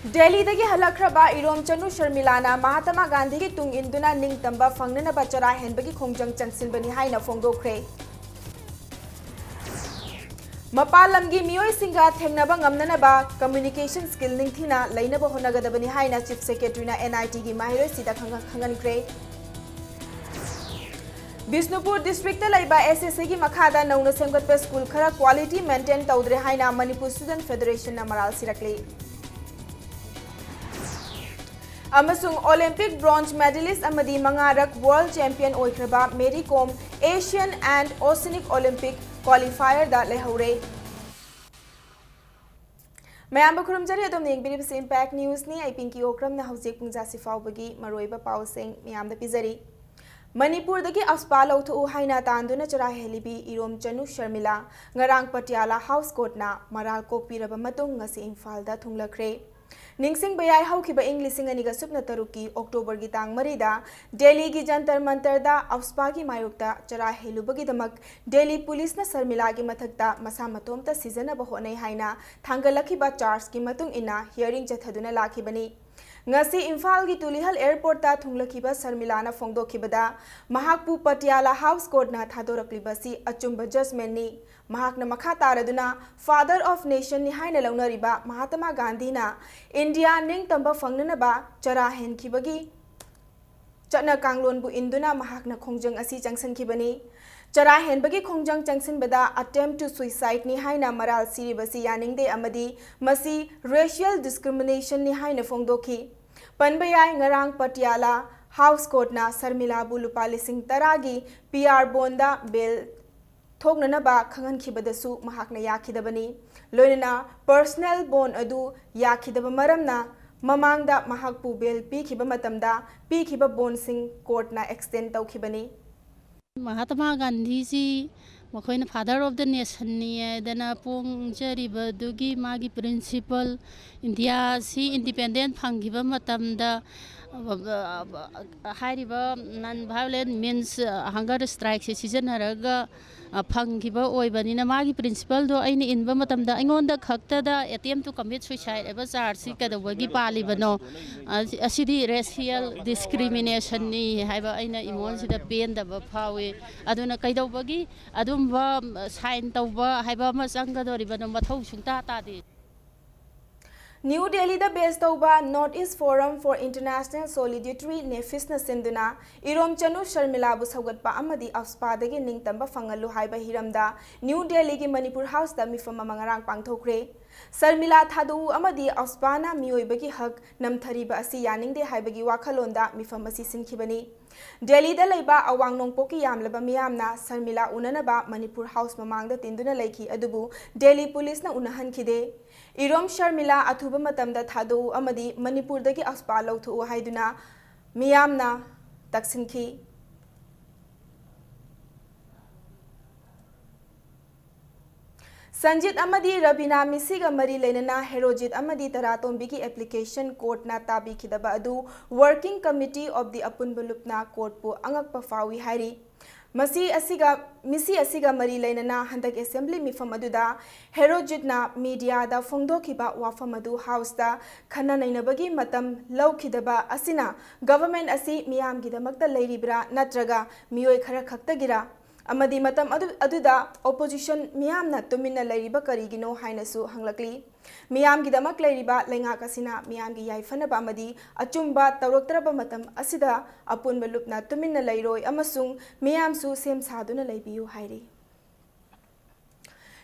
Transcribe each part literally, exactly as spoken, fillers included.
ꯗꯦꯜꯂꯤꯗꯒꯤ ꯍꯜꯂꯛꯈ꯭ꯔꯕ ꯏꯔꯣꯝꯆꯅꯨ ꯁꯔꯃꯤꯂꯥꯅ ꯃꯍꯥꯇꯃꯥ ꯒꯥꯟꯙꯤꯒꯤ ꯇꯨꯡ ꯏꯟꯗꯨꯅ ꯅꯤꯡꯇꯝꯕ ꯐꯪꯅꯅꯕ ꯆꯔꯥ ꯍꯦꯟꯕꯒꯤ ꯈꯣꯡꯖꯪ ꯆꯪꯁꯤꯟꯕꯅꯤ ꯍꯥꯏꯅ ꯐꯣꯡꯗꯣꯛꯈ꯭ꯔꯦ꯫ ꯃꯄꯥꯟ ꯂꯝꯒꯤ ꯃꯤꯑꯣꯏꯁꯤꯡꯒ ꯊꯦꯡꯅꯕ ꯉꯝꯅꯅꯕ communication skill ꯅꯤꯡꯊꯤꯅ ꯂꯩꯅꯕ ꯍꯣꯠꯅꯒꯗꯕꯅꯤ ꯍꯥꯏꯅ Chief Secretaryꯅ N I Tꯒꯤ ꯃꯍꯩꯔꯣꯏꯁꯤꯡꯗ ꯈꯪꯍꯟꯈ꯭ꯔꯦ꯫ ꯕꯤꯁꯅꯨꯄꯨꯔ districtꯇ ꯂꯩꯕ S S Aꯒꯤ ꯃꯈꯥꯗ ꯅꯧꯅ ꯁꯦꯝꯒꯠꯄ school ꯈꯔ quality maintain ꯇꯧꯗ꯭ꯔꯦ ꯍꯥꯏꯅ Manipur Student Federationꯅ ꯃꯔꯥꯜ ꯁꯤꯔꯛꯂꯤ꯫ ꯑꯃꯁꯨꯡ Olympic bronze medalist ꯑꯃꯗꯤ ꯃꯉꯥꯔꯛ world champion ꯑꯣꯏꯈ꯭ꯔꯕ Mary Kom Asian and Oceanic Olympic qualifierꯗ ꯂꯩꯍꯧꯔꯦ꯫ ꯃꯌꯥꯝꯕꯨ ꯈꯨꯔꯨꯝꯖꯔꯤ, ꯑꯗꯣꯝꯅ ꯌꯦꯡꯕꯤꯔꯤꯕꯁꯤ Impact Newsꯅꯤ꯫ ꯑꯩ ꯄꯤꯡꯀꯤ ꯑꯣꯀ꯭ꯔꯝꯅ ꯍꯧꯖꯤꯛ ꯄꯨꯡ ꯖꯥꯁꯤ ꯐꯥꯎꯕꯒꯤ ꯃꯔꯨꯑꯣꯏꯕ ꯄꯥꯎꯁꯤꯡ ꯃꯌꯥꯝꯗ ꯄꯤꯖꯔꯤ꯫ ꯃꯅꯤꯄꯨꯔꯗꯒꯤ AFSPA ꯂꯧꯊꯣꯛꯎ ꯍꯥꯏꯅ ꯇꯥꯟꯗꯨꯅ ꯆꯔꯥ ꯍꯦꯜꯂꯤꯕꯤ ꯏꯔꯣꯝꯆꯅꯨ ꯁꯔꯃꯤꯂꯥ ꯉꯔꯥꯡ Patiala House Courtꯅ ꯃꯔꯥꯜ ꯀꯣꯛꯄꯤꯔꯕ ꯃꯇꯨꯡ ꯉꯁꯤ ꯏꯝꯐꯥꯜꯗ ꯊꯨꯡꯂꯈ꯭ꯔꯦ꯫ ꯅꯤꯡꯁꯤꯡꯕ ꯌꯥꯏ, ꯍꯧꯈꯤꯕ ꯏꯪ ꯂꯤꯁꯤꯡ ꯑꯅꯤꯒ ꯁꯨꯞꯅ ꯇꯔꯨꯛꯀꯤ Octoberꯒꯤ ꯇꯥꯡ ꯃꯔꯤꯗ ꯗꯦꯜꯂꯤꯒꯤ ꯖꯟꯇꯔ ꯃꯟꯇꯔꯗ AFSPAꯒꯤ ꯃꯥꯌꯣꯛꯇ ꯆꯔꯥ ꯍꯦꯜꯂꯨꯕꯒꯤꯗꯃꯛ ꯗꯦꯜꯂꯤ ꯄꯨꯂꯤꯁꯅ ꯁꯔꯃꯤꯂꯥꯒꯤ ꯃꯊꯛꯇ ꯃꯁꯥ ꯃꯇꯣꯝꯇ ꯁꯤꯖꯅꯕ ꯍꯣꯠꯅꯩ ꯍꯥꯏꯅ ꯊꯥꯡꯒꯠꯂꯛꯈꯤꯕ chargeꯀꯤ ꯃꯇꯨꯡ ꯏꯟꯅ hearing ꯆꯠꯊꯗꯨꯅ ꯂꯥꯛꯈꯤꯕꯅꯤ꯫ ꯉꯁꯤ ꯏꯝꯐꯥꯜꯒꯤ ꯇꯨꯂꯤꯍꯜ airportꯇ ꯊꯨꯡꯂꯈꯤꯕ ꯁꯔꯃꯤꯂꯥꯅ ꯐꯣꯡꯗꯣꯛꯈꯤꯕꯗ, ꯃꯍꯥꯛꯄꯨ Patiala House Courtꯅ ꯊꯥꯗꯣꯔꯛꯂꯤꯕꯁꯤ ꯑꯆꯨꯝꯕ judgementꯅꯤ꯫ ꯃꯍꯥꯛꯅ ꯃꯈꯥ ꯇꯥꯔꯗꯨꯅ Father of Nationꯅꯤ ꯍꯥꯏꯅ ꯂꯧꯅꯔꯤꯕ ꯃꯍꯥꯇꯃꯥ ꯒꯥꯟꯙꯤꯅ ꯏꯟꯗꯤꯌꯥ ꯅꯤꯡꯇꯝꯕ ꯐꯪꯅꯅꯕ ꯆꯔꯥ ꯍꯦꯟꯈꯤꯕꯒꯤ ꯆꯠꯅ ꯀꯥꯡꯂꯣꯟꯕꯨ ꯏꯟꯗꯨꯅ ꯃꯍꯥꯛꯅ ꯈꯣꯡꯖꯪ ꯑꯁꯤ ꯆꯪꯁꯤꯟꯈꯤꯕꯅꯤ꯫ ꯆꯔꯥ ꯍꯦꯟꯕꯒꯤ ꯈꯣꯡꯖꯪ ꯆꯪꯁꯤꯟꯕꯗ attempt to suicideꯅꯤ ꯍꯥꯏꯅ ꯃꯔꯥꯜ ꯁꯤꯔꯤꯕꯁꯤ ꯌꯥꯅꯤꯡꯗꯦ ꯑꯃꯗꯤ ꯃꯁꯤ racial discriminationꯅꯤ ꯍꯥꯏꯅ ꯐꯣꯡꯗꯣꯛꯈꯤ꯫ ꯄꯟꯕ ꯌꯥꯏ, ꯉꯔꯥꯡ Patiala House Courtꯅ ꯁꯔꯃꯤꯂꯥꯕꯨ ꯂꯨꯄꯥ ꯂꯤꯁꯤꯡ ꯇꯔꯥꯒꯤ P R bondꯗ bail ꯊꯣꯛꯅꯅꯕ ꯈꯪꯍꯟꯈꯤꯕꯗꯁꯨ ꯃꯍꯥꯛꯅ ꯌꯥꯈꯤꯗꯕꯅꯤ꯫ ꯂꯣꯏꯅꯅ personal bond ꯑꯗꯨ ꯌꯥꯈꯤꯗꯕ ꯃꯔꯝꯅ ꯃꯃꯥꯡꯗ ꯃꯍꯥꯛꯄꯨ bail ꯄꯤꯈꯤꯕ ꯃꯇꯝꯗ ꯄꯤꯈꯤꯕ bondꯁꯤꯡ courtꯅ extend ꯇꯧꯈꯤꯕꯅꯤ꯫ ꯃꯍꯥꯇꯃꯥ ꯒꯥꯟꯙꯤꯁꯤ ꯃꯈꯣꯏꯅ Father of the Nationꯅꯤ ꯍꯥꯏꯗꯅ ꯄꯣꯡꯖꯔꯤꯕꯗꯨꯒꯤ ꯃꯥꯒꯤ principle, ꯏꯟꯗꯤꯌꯥꯁꯤ independent ꯐꯪꯈꯤꯕ ꯃꯇꯝꯗ ꯍꯥꯏꯔꯤꯕ non violent means hunger strikeꯁꯦ ꯁꯤꯖꯤꯟꯅꯔꯒ ꯐꯪꯈꯤꯕ ꯑꯣꯏꯕꯅꯤꯅ, ꯃꯥꯒꯤ principleꯗꯣ ꯑꯩꯅ ꯏꯟꯕ ꯃꯇꯝꯗ ꯑꯩꯉꯣꯟꯗ ꯈꯛꯇꯗ attempt to commit suicide ꯍꯥꯏꯕ chargeꯁꯤ ꯀꯩꯗꯧꯕꯒꯤ ꯄꯥꯜꯂꯤꯕꯅꯣ? ꯑꯁꯤꯗꯤ racial discriminationꯅꯤ ꯍꯥꯏꯕ ꯑꯩꯅ ꯏꯃꯣꯟꯁꯤꯗ ꯄꯦꯟꯗꯕ ꯐꯥꯎꯏ꯫ ꯑꯗꯨꯅ ꯀꯩꯗꯧꯕꯒꯤ ꯑꯗꯨꯝꯕ sign ꯇꯧꯕ ꯍꯥꯏꯕ ꯑꯃ ꯆꯪꯒꯗꯧꯔꯤꯕꯅꯣ? ꯃꯊꯧ ꯁꯨꯡꯇꯥ ꯇꯥꯗꯦ꯫ ꯅ꯭ꯌꯨ ꯗꯦꯜꯂꯤꯗ ꯕꯦꯁ ꯇꯧꯕ North East Forum for International Solidarity, ꯅꯦꯐꯤꯁꯅ ꯁꯤꯟꯗꯨꯅ ꯏꯔꯣꯝꯆꯅꯨ ꯁꯔꯃꯤꯂꯥꯕꯨ ꯁꯧꯒꯠꯄ ꯑꯃꯗꯤ ꯑꯞꯁꯄꯥꯗꯒꯤ ꯅꯤꯡꯇꯝꯕ ꯐꯪꯍꯜꯂꯨ ꯍꯥꯏꯕ ꯍꯤꯔꯝꯗ ꯅ꯭ꯌꯨ ꯗꯦꯜꯂꯤꯒꯤ ꯃꯅꯤꯄꯨꯔ ꯍꯥꯎꯁꯇ ꯃꯤꯐꯝ ꯑꯃ ꯉꯔꯥꯡ ꯄꯥꯡꯊꯣꯛꯈ꯭ꯔꯦ꯫ ꯁꯔꯃꯤꯂꯥ ꯊꯥꯗꯣꯛꯎ ꯑꯃꯗꯤ ꯑꯞꯁꯄꯥꯅ ꯃꯤꯑꯣꯏꯕꯒꯤ ꯍꯛ ꯅꯝꯊꯔꯤꯕ ꯑꯁꯤ ꯌꯥꯅꯤꯡꯗꯦ ꯍꯥꯏꯕꯒꯤ ꯋꯥꯈꯜꯂꯣꯟꯗ ꯃꯤꯐꯝ ꯑꯁꯤ ꯁꯤꯟꯈꯤꯕꯅꯤ꯫ ꯗꯦꯜꯂꯤꯗ ꯂꯩꯕ ꯑꯋꯥꯡ ꯅꯣꯡꯄꯣꯛꯀꯤ ꯌꯥꯝꯂꯕ ꯃꯤꯌꯥꯝꯅ ꯁꯔꯃꯤꯂꯥ ꯎꯅꯅꯕ ꯃꯅꯤꯄꯨꯔ ꯍꯥꯎꯁ ꯃꯃꯥꯡꯗ ꯇꯤꯟꯗꯨꯅ ꯂꯩꯈꯤ, ꯑꯗꯨꯕꯨ ꯗꯦꯜꯂꯤ ꯄꯨꯂꯤꯁꯅ ꯎꯅꯍꯟꯈꯤꯗꯦ꯫ ꯏꯔꯣꯝ ꯁꯔꯃꯤꯂꯥ ꯑꯊꯨꯕ ꯃꯇꯝꯗ ꯊꯥꯗꯣꯛꯎ ꯑꯃꯗꯤ ꯃꯅꯤꯄꯨꯔꯗꯒꯤ ꯑꯞꯁꯄꯥ ꯂꯧꯊꯣꯛꯎ ꯍꯥꯏꯗꯨꯅ ꯃꯤꯌꯥꯝꯅ ꯇꯛꯁꯤꯟꯈꯤ꯫ ꯁꯟꯖꯤꯠ ꯑꯃꯗꯤ ꯔꯕꯤꯅꯥ ꯃꯤꯁꯤꯒ ꯃꯔꯤ ꯂꯩꯅꯅ ꯍꯦꯔꯣꯖꯤꯠ ꯑꯃꯗꯤ ꯇꯔꯥꯇꯣꯝꯕꯤꯒꯤ application courtꯅ ꯇꯥꯕꯤꯈꯤꯗꯕ ꯑꯗꯨ Working Committee of the ꯑꯄꯨꯟꯕ ꯂꯨꯞꯅ courtꯄꯨ ꯑꯉꯛꯄ ꯐꯥꯎꯏ ꯍꯥꯏꯔꯤ꯫ ꯃꯁꯤ ꯑꯁꯤꯒ, ꯃꯤꯁꯤ ꯑꯁꯤꯒ ꯃꯔꯤ ꯂꯩꯅꯅ ꯍꯟꯗꯛ assembly ꯃꯤꯐꯝ ꯑꯗꯨꯗ ꯍꯦꯔꯣꯖꯤꯠꯅ mediaꯗ ꯐꯣꯡꯗꯣꯛꯈꯤꯕ ꯋꯥꯐꯝ ꯑꯗꯨ ꯍꯥꯎꯁꯇ ꯈꯟꯅ ꯅꯩꯅꯕꯒꯤ ꯃꯇꯝ ꯂꯧꯈꯤꯗꯕ ꯑꯁꯤꯅ government ꯑꯁꯤ ꯃꯤꯌꯥꯝꯒꯤꯗꯃꯛꯇ ꯂꯩꯔꯤꯕ꯭ꯔꯥ ꯅꯠꯇ꯭ꯔꯒ ꯃꯤꯑꯣꯏ ꯈꯔ ꯈꯛꯇꯒꯤꯔꯥ? ꯑꯃꯗꯤ ꯃꯇꯝ ꯑꯗꯨ, ꯑꯗꯨꯗ opposition ꯃꯤꯌꯥꯝꯅ ꯇꯨꯃꯤꯟꯅ ꯂꯩꯔꯤꯕ ꯀꯔꯤꯒꯤꯅꯣ ꯍꯥꯏꯅꯁꯨ ꯍꯪꯂꯛꯂꯤ꯫ ꯃꯤꯌꯥꯝꯒꯤꯗꯃꯛ ꯂꯩꯔꯤꯕ ꯂꯩꯉꯥꯛ ꯑꯁꯤꯅ ꯃꯤꯌꯥꯝꯒꯤ ꯌꯥꯏꯐꯅꯕ ꯑꯃꯗꯤ ꯑꯆꯨꯝꯕ ꯇꯧꯔꯛꯇ꯭ꯔꯕ ꯃꯇꯝ ꯑꯁꯤꯗ ꯑꯄꯨꯟꯕ ꯂꯨꯞꯅ ꯇꯨꯃꯤꯟꯅ ꯂꯩꯔꯣꯏ ꯑꯃꯁꯨꯡ ꯃꯤꯌꯥꯝꯁꯨ ꯁꯦꯝ ꯁꯥꯗꯨꯅ ꯂꯩꯕꯤꯌꯨ ꯍꯥꯏꯔꯤ꯫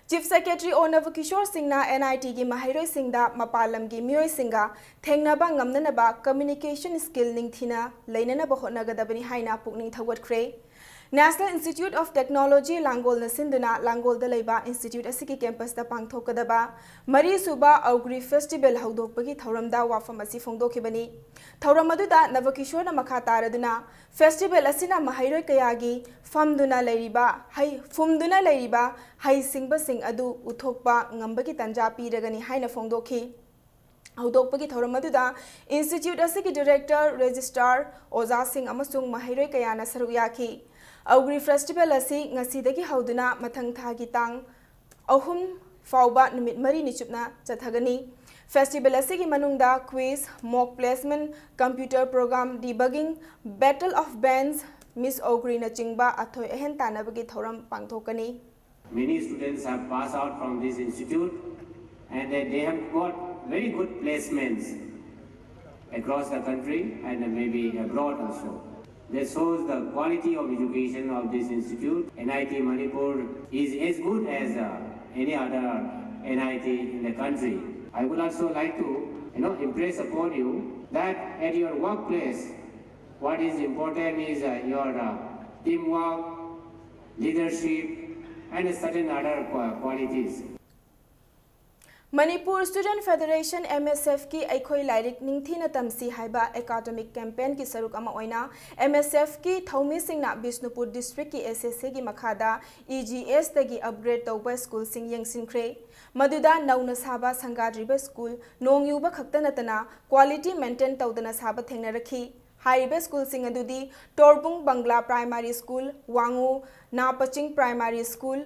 Chief Secretary ꯑꯣ ꯅꯕꯀꯤꯁꯣꯔ ꯁꯤꯡꯅ NITꯒꯤ ꯃꯍꯩꯔꯣꯏꯁꯤꯡꯗ ꯃꯄꯥꯟ ꯂꯝꯒꯤ ꯃꯤꯑꯣꯏꯁꯤꯡꯒ ꯊꯦꯡꯅꯕ ꯉꯝꯅꯅꯕ communication skill ꯅꯤꯡꯊꯤꯅ ꯂꯩꯅꯅꯕ ꯍꯣꯠꯅꯒꯗꯕꯅꯤ ꯍꯥꯏꯅ ꯄꯨꯛꯅꯤꯡ ꯊꯧꯒꯠꯈ꯭ꯔꯦ꯫ National Institute of Technology ꯂꯥꯡꯒꯣꯜꯅ ꯁꯤꯟꯗꯨꯅ ꯂꯥꯡꯒꯣꯜꯗ ꯂꯩꯕ institute ꯑꯁꯤꯒꯤ campusꯇ ꯄꯥꯡꯊꯣꯛꯀꯗꯕ ꯃꯔꯤꯁꯨꯕ ꯑꯧꯒ꯭ꯔꯤ festival ꯍꯧꯗꯣꯛꯄꯒꯤ ꯊꯧꯔꯝꯗ ꯋꯥꯐꯝ ꯑꯁꯤ ꯐꯣꯡꯗꯣꯛꯈꯤꯕꯅꯤ꯫ ꯊꯧꯔꯝ ꯑꯗꯨꯗ ꯅꯕꯀꯤꯁꯣꯔꯅ ꯃꯈꯥ ꯇꯥꯔꯗꯨꯅ, festival ꯑꯁꯤꯅ ꯃꯍꯩꯔꯣꯏ ꯀꯌꯥꯒꯤ ꯐꯝꯗꯨꯅ ꯂꯩꯔꯤꯕ ꯍꯩ, ꯐꯨꯝꯗꯨꯅ ꯂꯩꯔꯤꯕ ꯍꯩꯁꯤꯡꯕꯁꯤꯡ ꯑꯗꯨ ꯎꯠꯊꯣꯛꯄ ꯉꯝꯕꯒꯤ ꯇꯥꯟꯖꯥ ꯄꯤꯔꯒꯅꯤ ꯍꯥꯏꯅ ꯐꯣꯡꯗꯣꯛꯈꯤ꯫ ꯍꯧꯗꯣꯛꯄꯒꯤ ꯊꯧꯔꯝ ꯑꯗꯨꯗ institute ꯑꯁꯤꯒꯤ director, registrar, ꯑꯣꯖꯥꯁꯤꯡ ꯑꯃꯁꯨꯡ ꯃꯍꯩꯔꯣꯏ ꯀꯌꯥꯅ ꯁꯔꯨꯛ ꯌꯥꯈꯤ꯫ ꯑꯧꯒ꯭ꯔꯤ festival ꯑꯁꯤ ꯉꯁꯤꯗꯒꯤ ꯍꯧꯗꯨꯅ ꯃꯊꯪ ꯊꯥꯒꯤ ꯇꯥꯡ ꯑꯍꯨꯝ ꯐꯥꯎꯕ ꯅꯨꯃꯤꯠ ꯃꯔꯤꯅꯤ ꯆꯨꯞꯅ ꯆꯠꯊꯒꯅꯤ꯫ Festival ꯑꯁꯤꯒꯤ ꯃꯅꯨꯡꯗ quiz, mock placement, computer program debugging, battle of bands, Miss Ogriꯅꯆꯤꯡꯕ ꯑꯊꯣꯏ ꯑꯍꯦꯟ ꯇꯥꯟꯅꯕꯒꯤ ꯊꯧꯔꯝ ꯄꯥꯡꯊꯣꯛꯀꯅꯤ꯫ Many students have passed out from this institute and they have got very good placements across the country and maybe abroad also. This shows the quality of education of this institute. N I T Manipur is as good as uh, any other N I T in the country. I would also like to, you know, impress upon you that at your workplace, what is important is uh, your uh, teamwork, leadership, and certain other qua- qualities. Manipur Student Federation, M S F ꯀꯤ ꯑꯩꯈꯣꯏ ꯂꯥꯏꯔꯤꯛ ꯅꯤꯡꯊꯤꯅ ꯇꯝꯁꯤ ꯍꯥꯏꯕ academic campaign ꯀꯤ ꯁꯔꯨꯛ ꯑꯃ ꯑꯣꯏꯅ M S F ꯀꯤ ꯊꯧꯃꯤꯁꯤꯡꯅ ꯕꯤꯁꯅꯨꯄꯨꯔ district ꯀꯤ S S A ꯒꯤ ꯃꯈꯥꯗ E G S ꯇꯒꯤ upgrade ꯇꯧꯕ school ꯁꯤꯡ ꯌꯦꯡꯁꯤꯟꯈ꯭ꯔꯦ꯫ ꯃꯗꯨꯗ ꯅꯧꯅ ꯁꯥꯕ ꯁꯪꯒꯥꯗ꯭ꯔꯤꯕ school ꯅꯣꯡ ꯌꯨꯕ ꯈꯛꯇ ꯅꯠꯇꯅ quality maintain ꯇꯧꯗꯅ ꯁꯥꯕ ꯊꯦꯡꯅꯔꯛꯈꯤ꯫ ꯍꯥꯏꯔꯤꯕ school ꯁꯤꯡ ꯑꯗꯨꯗꯤ ꯇꯣꯔꯕꯨꯡ Bangla Primary School, ꯋꯥꯉꯨ ꯅꯥꯄꯆꯤꯡ Primary School,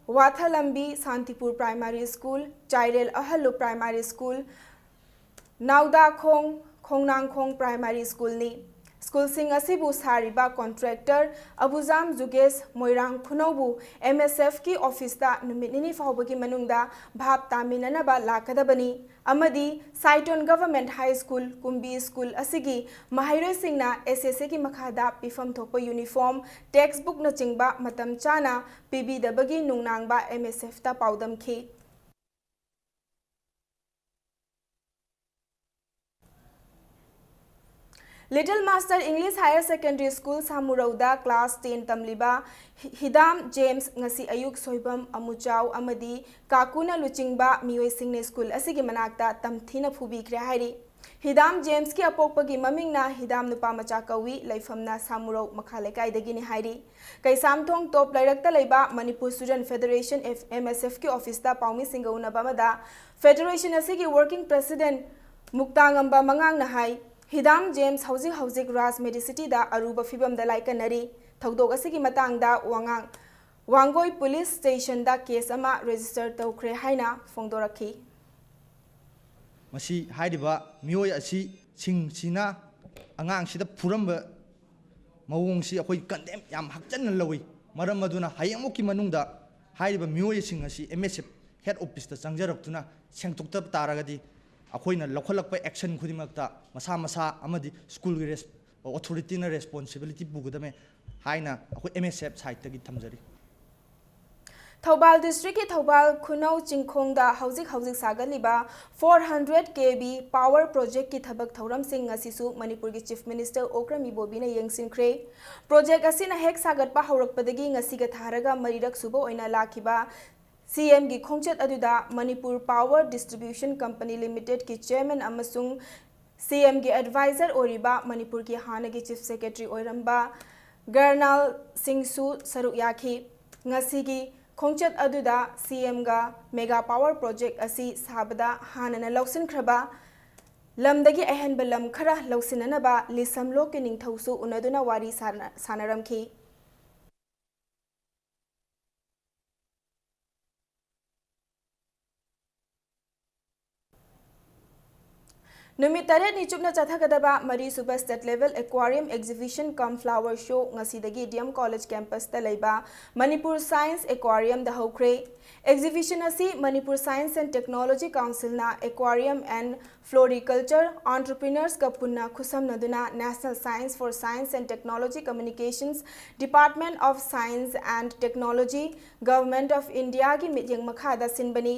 ꯋꯥꯊꯂꯝꯕꯤ ꯁꯥꯟꯇꯤꯄꯨꯔ Primary School, ꯆꯥꯏꯔꯦꯜ ꯑꯍꯜꯂꯨ Primary School, ꯅꯥꯎꯗꯥꯈꯣꯡ ꯈꯣꯡꯅꯥꯡꯈꯣꯡ Primary School ꯅꯤ꯫ School ꯁꯤꯡ ꯑꯁꯤꯕꯨ ꯁꯥꯔꯤꯕ contractor ꯑꯕꯨꯖꯥꯝ ꯖꯨꯒꯦꯁ ꯃꯣꯏꯔꯥꯡ ꯈꯨꯅꯧꯕꯨ M S F ꯀꯤ office ꯇ ꯅꯨꯃꯤꯠ ꯅꯤꯅꯤ ꯐꯥꯎꯕꯒꯤ ꯃꯅꯨꯡꯗ ꯚꯥꯞ ꯇꯥꯃꯤꯟꯅꯅꯕ ꯂꯥꯛꯀꯗꯕꯅꯤ ꯑꯃꯗꯤ Saiton Government High School, ꯀꯨꯝꯕꯤ school ꯑꯁꯤꯒꯤ ꯃꯍꯩꯔꯣꯏꯁꯤꯡꯅ S S A ꯒꯤ ꯃꯈꯥꯗ ꯄꯤꯐꯝ ꯊꯣꯛꯄ uniform, textbook ꯅꯆꯤꯡꯕ ꯃꯇꯝ ꯆꯥꯅ ꯄꯤꯕꯤꯗꯕꯒꯤ ꯅꯨꯡꯅꯥꯡꯕ M S F ꯇ ꯄꯥꯎꯗꯝꯈꯤ꯫ Little Master English Higher Secondary School ꯁꯥꯃꯨꯔꯧꯗ class ten ꯇꯝꯂꯤꯕ ꯍꯤ- ꯍꯤꯗꯥꯝ ꯖꯦꯝꯁ ꯉꯁꯤ ꯑꯌꯨꯛ ꯁꯣꯏꯕꯝ, ꯑꯃꯨꯆꯥꯎ ꯑꯃꯗꯤ ꯀꯥꯀꯨꯅ ꯂꯨꯆꯤꯡꯕ ꯃꯤꯑꯣꯏꯁꯤꯡꯅ school ꯑꯁꯤꯒꯤ ꯃꯅꯥꯛꯇ ꯇꯝꯊꯤꯅ ꯐꯨꯕꯤꯈ꯭ꯔꯦ ꯍꯥꯏꯔꯤ꯫ ꯍꯤꯗꯥꯝ ꯖꯦꯝꯁꯀꯤ ꯑꯄꯣꯛꯄꯒꯤ ꯃꯃꯤꯡꯅ ꯍꯤꯗꯥꯝ ꯅꯨꯄꯥ ꯃꯆꯥ ꯀꯧꯏ, ꯂꯩꯐꯝꯅ ꯁꯥꯃꯨꯔꯧ ꯃꯈꯥ ꯂꯩꯀꯥꯏꯗꯒꯤꯅꯤ ꯍꯥꯏꯔꯤ꯫ ꯀꯩꯁꯥꯝꯊꯣꯡ ꯇꯣꯞ ꯂꯩꯔꯛꯇ ꯂꯩꯕ ꯃꯅꯤꯄꯨꯔ ꯁ꯭ꯇꯨꯗꯦꯟꯠ ꯐꯦꯗꯔꯦꯁꯟ, ꯑꯦꯝ ꯑꯦꯁ ꯑꯦꯐꯀꯤ ꯑꯣꯐꯤꯁꯇ ꯄꯥꯎꯃꯤꯁꯤꯡꯒ ꯎꯅꯕ ꯑꯃꯗ ꯐꯦꯗꯔꯦꯁꯟ ꯑꯁꯤꯒꯤ ꯋꯥꯔꯀꯤꯡ ꯄ꯭ꯔꯦꯁꯤꯗꯦꯟꯠ ꯃꯨꯛꯇꯥꯉꯝꯕ ꯃꯉꯥꯡꯅ ꯍꯥꯏ, ꯍꯤꯗꯥꯝ ꯖꯦꯝꯁ ꯍꯧꯖꯤꯛ ꯍꯧꯖꯤꯛ ꯔꯥꯖ ꯃꯦꯗꯤꯁꯤꯇꯤꯗ ꯑꯔꯨꯕ ꯐꯤꯕꯝꯗ ꯂꯥꯏꯀꯠꯅꯔꯤ꯫ ꯊꯧꯗꯣꯛ ꯑꯁꯤꯒꯤ ꯃꯇꯥꯡꯗ ꯋꯥꯉꯥꯡ ꯋꯥꯡꯒꯣꯏ ꯄꯨꯂꯤꯁ ꯁ꯭ꯇꯦꯁꯟꯗ ꯀꯦꯁ ꯑꯃ ꯔꯦꯖꯤꯁꯇꯔ ꯇꯧꯈ꯭ꯔꯦ ꯍꯥꯏꯅ ꯐꯣꯡꯗꯣꯔꯛꯈꯤ꯫ ꯃꯁꯤ ꯍꯥꯏꯔꯤꯕ ꯃꯤꯑꯣꯏ ꯑꯁꯤ ꯁꯤꯡꯁꯤꯅ ꯑꯉꯥꯡꯁꯤꯗ ꯐꯨꯔꯝꯕ ꯃꯑꯣꯡꯁꯤ ꯑꯩꯈꯣꯏ ꯀꯟꯗꯦꯝ ꯌꯥꯝ ꯍꯛꯆꯟꯅ ꯂꯧꯏ꯫ ꯃꯔꯝ ꯑꯗꯨꯅ ꯍꯌꯦꯡꯃꯨꯛꯀꯤ ꯃꯅꯨꯡꯗ ꯍꯥꯏꯔꯤꯕ ꯃꯤꯑꯣꯏꯁꯤꯡ ꯑꯁꯤ ꯑꯦꯝ ꯑꯦꯁ ꯑꯦꯐ ꯍꯦꯗ ꯑꯣꯐꯤꯁꯇ ꯆꯪꯖꯔꯛꯇꯨꯅ ꯁꯦꯡꯗꯣꯛꯇꯕ ꯇꯥꯔꯒꯗꯤ ꯑꯩꯈꯣꯏꯅ ꯂꯧꯈꯠꯂꯛꯄ ꯑꯦꯛꯁꯟ ꯈꯨꯗꯤꯡꯃꯛꯇ ꯃꯁꯥ ꯃꯁꯥ ꯑꯃꯗꯤ ꯁ꯭ꯀꯨꯜꯒꯤ ꯔꯦꯁ ꯑꯣꯊꯣꯔꯤꯇꯤꯅ ꯔꯦꯁꯄꯣꯟꯁꯤꯕꯤꯂꯤꯇꯤ ꯄꯨꯒꯗꯕꯅꯤ ꯍꯥꯏꯅ ꯑꯩꯈꯣꯏ ꯑꯦꯝ ꯑꯦꯁ ꯑꯦꯐ ꯁꯥꯏꯠꯇꯒꯤ ꯊꯝꯖꯔꯤ꯫ ꯊꯧꯕꯥꯜ ꯗꯤꯁꯇ꯭ꯔꯤꯛꯀꯤ ꯊꯧꯕꯥꯜ ꯈꯨꯅꯧ ꯆꯤꯡꯈꯣꯡꯗ ꯍꯧꯖꯤꯛ ꯍꯧꯖꯤꯛ ꯁꯥꯒꯠꯂꯤꯕ four hundred K V power projectꯀꯤ ꯊꯕꯛ ꯊꯧꯔꯝꯁꯤꯡ ꯉꯁꯤꯁꯨ ꯃꯅꯤꯄꯨꯔꯒꯤ ꯆꯤꯐ ꯃꯤꯅꯤꯁꯇꯔ ꯑꯣꯀ꯭ꯔꯝ ꯏꯕꯣꯕꯤꯅ ꯌꯦꯡꯁꯤꯟꯈ꯭ꯔꯦ꯫ ꯄ꯭ꯔꯣꯖꯦꯛ ꯑꯁꯤꯅ ꯍꯦꯛ ꯁꯥꯒꯠꯄ ꯍꯧꯔꯛꯄꯗꯒꯤ ꯉꯁꯤꯒ ꯊꯥꯔꯒ ꯃꯔꯤꯔꯛ ꯁꯨꯕ ꯑꯣꯏꯅ ꯂꯥꯛꯈꯤꯕ ꯁꯤ ꯑꯦꯝꯒꯤ ꯈꯣꯡꯆꯠ ꯑꯗꯨꯗ ꯃꯅꯤꯄꯨꯔ ꯄꯥꯋꯔ ꯗꯤꯁꯇ꯭ꯔꯤꯕ꯭ꯌꯨꯁꯟ ꯀꯝꯄꯅꯤ ꯂꯤꯃꯤꯇꯦꯗꯀꯤ ꯆꯦꯌꯔꯃꯦꯟ ꯑꯃꯁꯨꯡ ꯁꯤ ꯑꯦꯝꯒꯤ ꯑꯦꯗꯚꯥꯏꯖꯔ ꯑꯣꯏꯔꯤꯕ ꯃꯅꯤꯄꯨꯔꯒꯤ ꯍꯥꯟꯅꯒꯤ ꯆꯤꯐ ꯁꯦꯀ꯭ꯔꯦꯇꯔꯤ ꯑꯣꯏꯔꯝꯕ ꯒꯔꯅꯥꯜ ꯁꯤꯡꯁꯨ ꯁꯔꯨꯛ ꯌꯥꯈꯤ꯫ ꯉꯁꯤꯒꯤ ꯈꯣꯡꯆꯠ ꯑꯗꯨꯗ ꯁꯤ ꯑꯦꯝꯒ ꯃꯦꯒꯥ ꯄꯥꯋꯔ ꯄ꯭ꯔꯣꯖꯦꯛ ꯑꯁꯤ ꯁꯥꯕꯗ ꯍꯥꯟꯅꯅ ꯂꯧꯁꯤꯟꯈ꯭ꯔꯕ ꯂꯝꯗꯒꯤ ꯑꯍꯦꯟꯕ ꯂꯝ ꯈꯔ ꯂꯧꯁꯤꯟꯅꯅꯕ ꯂꯤꯁꯝꯂꯣꯛꯀꯤ ꯅꯤꯡꯊꯧꯁꯨ ꯎꯅꯗꯨꯅ ꯋꯥꯔꯤ ꯁꯥꯅ-, ꯁꯥꯅꯔꯝꯈꯤ꯫ ꯅꯨꯃꯤꯠ ꯇꯔꯦꯠꯅꯤ ꯆꯨꯞꯅ ꯆꯠꯊꯒꯗꯕ ꯃꯔꯤꯁꯨꯕ State Level Aquarium Exhibition cum Flower Show ꯉꯁꯤꯗꯒꯤ ꯗꯤ ꯑꯦꯝ ꯀꯣꯂꯦꯖ ꯀꯦꯝꯄꯁꯇ ꯂꯩꯕ ꯃꯅꯤꯄꯨꯔ ꯁꯥꯏꯟꯁ ꯑꯦꯀ꯭ꯋꯥꯔꯤꯌꯝꯗ ꯍꯧꯈ꯭ꯔꯦ꯫ Exhibition ꯑꯁꯤ Manipur Science and Technology Councilꯅ Aquarium and Floriculture entrepreneursꯀ ꯄꯨꯟꯅ ꯈꯨꯠꯁꯝꯅꯗꯨꯅ National Science for Science and Technology Communications, Department of Science and Technology, Government of Indiaꯒꯤ ꯃꯤꯠꯌꯦꯡ ꯃꯈꯥꯗ ꯁꯤꯟꯕꯅꯤ꯫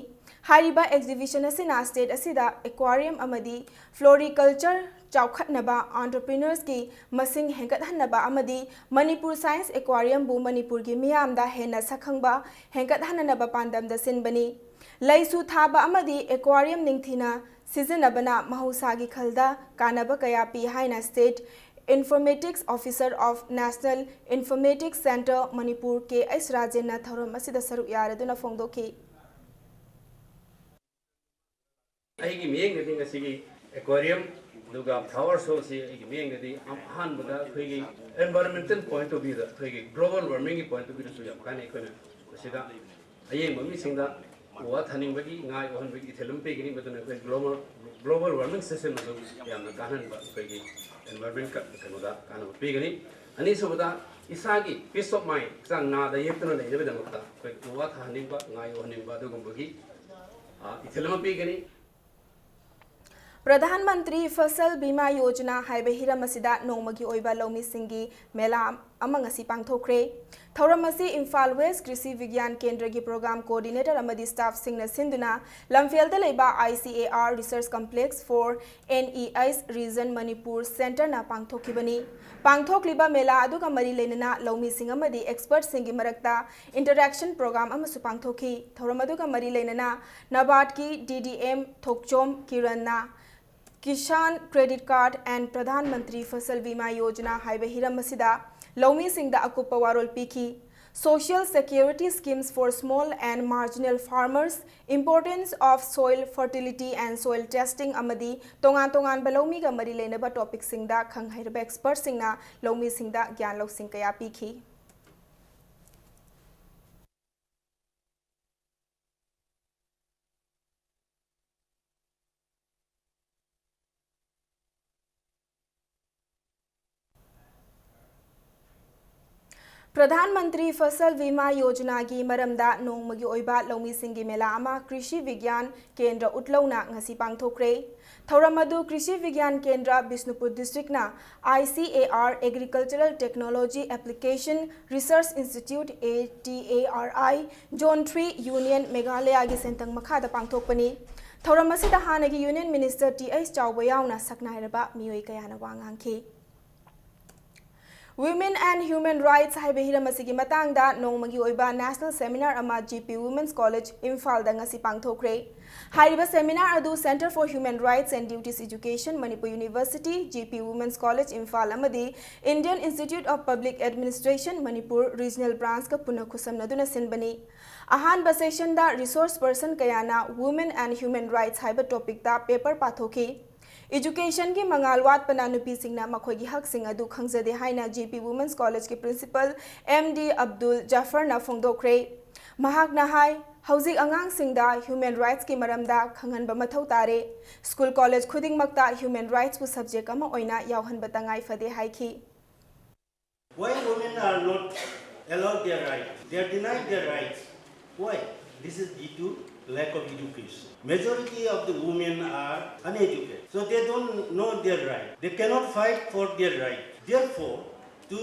ꯍꯥꯏꯔꯤꯕ exhibition ꯑꯁꯤꯅ state ꯑꯁꯤꯗ aquarium ꯑꯃꯗꯤ floriculture ꯆꯥꯎꯈꯠꯅꯕ, entrepreneursꯀꯤ ꯃꯁꯤꯡ ꯍꯦꯟꯒꯠꯍꯟꯅꯕ ꯑꯃꯗꯤ ꯃꯅꯤꯄꯨꯔ science aquariumꯕꯨ ꯃꯅꯤꯄꯨꯔꯒꯤ ꯃꯤꯌꯥꯝꯗ ꯍꯦꯟꯅ ꯁꯛꯈꯪꯕ ꯍꯦꯟꯒꯠꯍꯟꯅꯅꯕ ꯄꯥꯟꯗꯝꯗ ꯁꯤꯟꯕꯅꯤ꯫ ꯂꯩꯁꯨ ꯊꯥꯕ ꯑꯃꯗꯤ aquarium ꯅꯤꯡꯊꯤꯅ ꯁꯤꯖꯤꯟꯅꯕꯅ ꯃꯍꯧꯁꯥꯒꯤ ꯈꯜꯗ ꯀꯥꯟꯅꯕ ꯀꯌꯥ ꯄꯤ ꯍꯥꯏꯅ State Informatics Officer of National Informatics Centre Manipur K H ꯔꯥꯖꯦꯟꯅ ꯊꯧꯔꯝ ꯑꯁꯤꯗ ꯁꯔꯨꯛ ꯌꯥꯔꯗꯨꯅ ꯐꯣꯡꯗꯣꯛꯈꯤ꯫ ꯑꯩꯒꯤ ꯃꯤꯠꯌꯦꯡꯗꯗꯤ ꯉꯁꯤꯒꯤ ꯑꯦꯀ꯭ꯋꯥꯔꯤꯌꯝ ꯑꯗꯨꯒ ꯐ꯭ꯂꯥꯋꯔ ꯁꯣ ꯑꯁꯤ ꯑꯩꯒꯤ ꯃꯤꯠꯌꯦꯡꯗꯗꯤ ꯑꯍꯥꯟꯕꯗ ꯑꯩꯈꯣꯏꯒꯤ environmental point of viewꯗ, ꯑꯩꯈꯣꯏꯒꯤ global warmingꯒꯤ point of viewꯗꯁꯨ ꯌꯥꯝ ꯀꯥꯟꯅꯩ꯫ ꯑꯩꯈꯣꯏꯅ ꯃꯁꯤꯗ ꯑꯌꯦꯡꯕ ꯃꯤꯁꯤꯡꯗ ꯎ ꯋꯥ ꯊꯥꯅꯤꯡꯕꯒꯤ, ꯉꯥ ꯌꯣꯛꯍꯟꯕꯒꯤ ꯏꯊꯤꯜ ꯑꯃ ꯄꯤꯒꯅꯤ꯫ ꯃꯗꯨꯅ ꯑꯩꯈꯣꯏ global global warming system ꯑꯗꯨ ꯌꯥꯝꯅ ꯀꯥꯟꯍꯟꯕ, ꯑꯩꯈꯣꯏꯒꯤ environment ꯀ-, ꯀꯩꯅꯣꯗ ꯀꯥꯟꯅꯕ ꯄꯤꯒꯅꯤ꯫ ꯑꯅꯤꯁꯨꯕꯗ, ꯏꯁꯥꯒꯤ peace of mind, ꯍꯛꯆꯥꯡ ꯅꯥꯗ ꯌꯦꯛꯇꯅ ꯂꯩꯅꯕꯒꯤꯗꯃꯛꯇ ꯑꯩꯈꯣꯏ ꯎ ꯋꯥ ꯊꯥꯍꯟꯅꯤꯡꯕ, ꯉꯥ ꯌꯣꯛꯍꯟꯅꯤꯡꯕ ꯑꯗꯨꯒꯨꯝꯕꯒꯤ, ꯑ, ꯏꯊꯤꯜ ꯑꯃ ꯄꯤꯒꯅꯤ꯫ ꯄ꯭ꯔꯙꯥꯟ ꯃꯟꯇ꯭ꯔꯤ ꯐꯁꯜ ꯕꯤꯃꯥ ꯌꯣꯖꯅꯥ ꯍꯥꯏꯕ ꯍꯤꯔꯝ ꯑꯁꯤꯗ ꯅꯣꯡꯃꯒꯤ ꯑꯣꯏꯕ ꯂꯧꯃꯤꯁꯤꯡꯒꯤ ꯃꯦꯂꯥ ꯑꯃ ꯉꯁꯤ ꯄꯥꯡꯊꯣꯛꯈ꯭ꯔꯦ꯫ ꯊꯧꯔꯝ ꯑꯁꯤ ꯏꯝꯐꯥꯜ ꯋꯦꯁ ꯀ꯭ꯔꯤꯁꯤ ꯕꯤꯒ꯭ꯌꯥꯟ ꯀꯦꯟꯗ꯭ꯔꯒꯤ program coordinator ꯑꯃꯗꯤ staffꯁꯤꯡꯅ ꯁꯤꯟꯗꯨꯅ ꯂꯝꯐꯦꯜꯗ ꯂꯩꯕ I C A R Research Complex for N E S Region Manipur Centreꯅ ꯄꯥꯡꯊꯣꯛꯈꯤꯕꯅꯤ꯫ ꯄꯥꯡꯊꯣꯛꯂꯤꯕ ꯃꯦꯂꯥ ꯑꯗꯨꯒ ꯃꯔꯤ ꯂꯩꯅꯅ ꯂꯧꯃꯤꯁꯤꯡ ꯑꯃꯗꯤ expertꯁꯤꯡꯒꯤ ꯃꯔꯛꯇ interaction program ꯑꯃꯁꯨ ꯄꯥꯡꯊꯣꯛꯈꯤ꯫ ꯊꯧꯔꯝ ꯑꯗꯨꯒ ꯃꯔꯤ ꯂꯩꯅꯅ NABARDꯀꯤ D D M Thokchom ꯀꯤꯔꯟꯅ Kisan Credit Card and Pradhan Mantri Fasal Bima Yojana ꯍꯥꯏꯕ ꯍꯤꯔꯝ ꯑꯁꯤꯗ ꯂꯧꯃꯤꯁꯤꯡꯗ ꯑꯀꯨꯞꯄ ꯋꯥꯔꯣꯜ ꯄꯤꯈꯤ꯫ Social security schemes for small and marginal farmers, importance of soil fertility and soil testing ꯑꯃꯗꯤ ꯇꯣꯉꯥꯟ ꯇꯣꯉꯥꯟꯕ ꯂꯧꯃꯤꯒ ꯃꯔꯤ ꯂꯩꯅꯕ topicꯁꯤꯡꯗ ꯈꯪ ꯍꯩꯔꯕ expertꯁꯤꯡꯅ ꯂꯧꯃꯤꯁꯤꯡꯗ ꯒ꯭ꯌꯥꯟ ꯂꯧꯁꯤꯡ ꯀꯌꯥ ꯄꯤꯈꯤ꯫ ꯄ꯭ꯔꯙꯥꯟ ꯃꯟꯇ꯭ꯔꯤ ꯐꯁꯜ ꯕꯤꯃꯥ ꯌꯣꯖꯅꯥꯒꯤ ꯃꯔꯝꯗ ꯅꯣꯡꯃꯒꯤ ꯑꯣꯏꯕ ꯂꯧꯃꯤꯁꯤꯡꯒꯤ ꯃꯦꯂꯥ ꯑꯃ ꯀ꯭ꯔꯤꯁꯤ ꯕꯤꯒ꯭ꯌꯥꯟ ꯀꯦꯟꯗ꯭ꯔ ꯎꯠꯂꯧꯅ ꯉꯁꯤ ꯄꯥꯡꯊꯣꯛꯈ꯭ꯔꯦ꯫ ꯊꯧꯔꯝ ꯑꯗꯨ ꯀ꯭ꯔꯤꯁꯤ ꯕꯤꯒ꯭ꯌꯥꯟ ꯀꯦꯟꯗ꯭ꯔ Bishnupur districtꯅ I C A R Agricultural Technology Application Research Institute, A T A R I, Zone three Union Meghalayagi ꯁꯦꯟꯊꯪ ꯃꯈꯥꯗ ꯄꯥꯡꯊꯣꯛꯄꯅꯤ꯫ ꯊꯧꯔꯝ ꯑꯁꯤꯗ ꯍꯥꯟꯅꯒꯤ Union Minister ꯇꯤ ꯑꯩꯆ ꯆꯥꯎꯕ ꯌꯥꯎꯅ ꯁꯛꯅꯥꯏꯔꯕ ꯃꯤꯑꯣꯏ ꯀꯌꯥꯅ ꯋꯥ ꯉꯥꯡꯈꯤ꯫ Women and Human Rights ꯍꯥꯏꯕ ꯍꯤꯔꯝ ꯑꯁꯤꯒꯤ ꯃꯇꯥꯡꯗ ꯅꯣꯡꯃꯒꯤ ꯑꯣꯏꯕ National Seminar ꯑꯃ G P Women's College ꯏꯝꯐꯥꯜꯗ ꯉꯁꯤ ꯄꯥꯡꯊꯣꯛꯈ꯭ꯔꯦ꯫ ꯍꯥꯏꯔꯤꯕ seminar ꯑꯗꯨ Center for Human Rights and Duties Education, Manipur University, G P Women's College Imphal ꯑꯃꯗꯤ Indian Institute of Public Administration, Manipur Regional Branchꯀ ꯄꯨꯟꯅ ꯈꯨꯠꯁꯝꯅꯗꯨꯅ ꯁꯤꯟꯕꯅꯤ꯫ ꯑꯍꯥꯟꯕ sessionꯗ resource person ꯀꯌꯥꯅ Women and Human Rights ꯍꯥꯏꯕ topicꯇ paper ꯄꯥꯊꯣꯛꯈꯤ꯫ Educationꯒꯤ ꯃꯉꯥꯜ ꯋꯥꯠꯄꯅ ꯅꯨꯄꯤꯁꯤꯡꯅ ꯃꯈꯣꯏꯒꯤ ꯍꯛꯁꯤꯡ ꯑꯗꯨ ꯈꯪꯖꯗꯦ ꯍꯥꯏꯅ G P Women's Collegeꯀꯤ principal M D Abdul Jaffarꯅ ꯐꯣꯡꯗꯣꯛꯈ꯭ꯔꯦ꯫ ꯃꯍꯥꯛꯅ ꯍꯥꯏ, ꯍꯧꯖꯤꯛ ꯑꯉꯥꯡꯁꯤꯡꯗ human rightsꯀꯤ ꯃꯔꯝꯗ ꯈꯪꯍꯟꯕ ꯃꯊꯧ ꯇꯥꯔꯦ꯫ School college ꯈꯨꯗꯤꯡꯃꯛꯇ human rightsꯄꯨ subject ꯑꯃ ꯑꯣꯏꯅ ꯌꯥꯎꯍꯟꯕ ꯇꯉꯥꯏ ꯐꯗꯦ ꯍꯥꯏꯈꯤ꯫ Why women are not allowed their rights? They are denied their rights. Why? This is due to lack of education. Majority of the women are uneducated, so they don't know their right. They cannot fight for their right. Therefore, to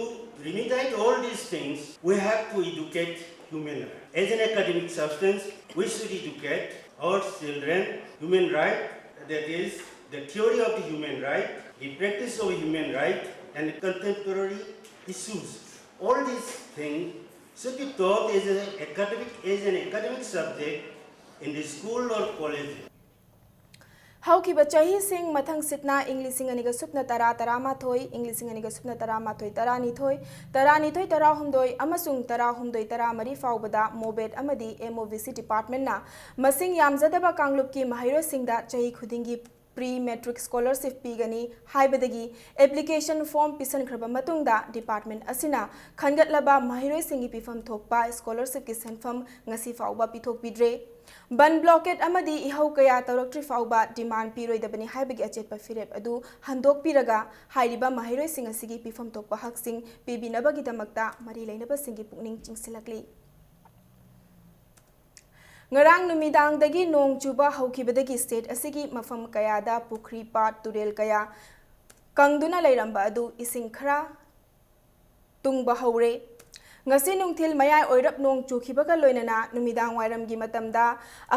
remediate all these things, we have to educate human rights. As an academic substance, we should educate our children human rights, that is, the theory of the human right, the practice of human right, and contemporary issues. All these things should be taught as an academic, as an academic subject in the school or college. ꯍꯧꯈꯤꯕ ꯆꯍꯤꯁꯤꯡ ꯃꯊꯪꯁꯤꯠꯅ ꯏꯪ ꯂꯤꯁꯤꯡ ꯑꯅꯤꯒ ꯁꯨꯞꯅ ꯇꯔꯥ ꯇꯔꯥꯃꯥꯊꯣꯏ, ꯏꯪ ꯂꯤꯁꯤꯡ ꯑꯅꯤꯒ ꯁꯨꯞꯅ ꯇꯔꯥꯃꯥꯊꯣꯏ ꯇꯔꯥꯅꯤꯊꯣꯏ, ꯇꯔꯥꯅꯤꯊꯣꯏ ꯇꯔꯥꯍꯨꯝꯗꯣꯏ ꯑꯃꯁꯨꯡ ꯇꯔꯥꯍꯨꯝꯗꯣꯏ ꯇꯔꯥꯃꯔꯤ ꯐꯥꯎꯕꯗ MOBET ꯑꯃꯗꯤ MOVC departmentꯅ ꯃꯁꯤꯡ ꯌꯥꯝꯖꯗꯕ ꯀꯥꯡꯂꯨꯞꯀꯤ ꯃꯍꯩꯔꯣꯏꯁꯤꯡꯗ ꯆꯍꯤ ꯈꯨꯗꯤꯡꯒꯤ pre matric scholarship ꯄꯤꯒꯅꯤ ꯍꯥꯏꯕꯗꯒꯤ application form ꯄꯤꯁꯟꯈ꯭ꯔꯕ ꯃꯇꯨꯡꯗ department ꯑꯁꯤꯅ ꯈꯟꯒꯠꯂꯕ ꯃꯍꯩꯔꯣꯏꯁꯤꯡꯒꯤ ꯄꯤꯐꯝ ꯊꯣꯛꯄ scholarshipꯀꯤ ꯁꯦꯟꯐꯝ ꯉꯁꯤ ꯐꯥꯎꯕ ꯄꯤꯊꯣꯛꯄꯤꯗ꯭ꯔꯦ꯫ ꯕꯟ blockade ꯑꯃꯗꯤ ꯏꯍꯧ ꯀꯌꯥ ꯇꯧꯔꯛꯇ꯭ꯔꯤ ꯐꯥꯎꯕ demand ꯄꯤꯔꯣꯏꯗꯕꯅꯤ ꯍꯥꯏꯕꯒꯤ ꯑꯆꯦꯠꯄ ꯐꯤꯔꯦꯞ ꯑꯗꯨ ꯍꯟꯗꯣꯛꯄꯤꯔꯒ ꯍꯥꯏꯔꯤꯕ ꯃꯍꯩꯔꯣꯏꯁꯤꯡ ꯑꯁꯤꯒꯤ ꯄꯤꯐꯝ ꯊꯣꯛꯄ ꯍꯛꯁꯤꯡ ꯄꯤꯕꯤꯅꯕꯒꯤꯗꯃꯛꯇ ꯃꯔꯤ ꯂꯩꯅꯕꯁꯤꯡꯒꯤ ꯄꯨꯛꯅꯤꯡ ꯆꯤꯡꯁꯤꯜꯂꯛꯂꯤ꯫ ꯉꯔꯥꯡ ꯅꯨꯃꯤꯗꯥꯡꯗꯒꯤ ꯅꯣꯡ ꯆꯨꯕ ꯍꯧꯈꯤꯕꯗꯒꯤ state ꯑꯁꯤꯒꯤ ꯃꯐꯝ ꯀꯌꯥꯗ ꯄꯨꯈ꯭ꯔꯤ, ꯄꯥꯠ, ꯇꯨꯔꯦꯜ ꯀꯌꯥ ꯀꯪꯗꯨꯅ ꯂꯩꯔꯝꯕ ꯑꯗꯨ ꯏꯁꯤꯡ ꯈꯔ ꯇꯨꯡꯕ ꯍꯧꯔꯦ꯫ ꯉꯁꯤ ꯅꯨꯡꯊꯤꯜ ꯃꯌꯥꯏ ꯑꯣꯏꯔꯞ ꯅꯣꯡ ꯆꯨꯈꯤꯕꯒ ꯂꯣꯏꯅꯅ ꯅꯨꯃꯤꯗꯥꯡ ꯋꯥꯏꯔꯝꯒꯤ ꯃꯇꯝꯗ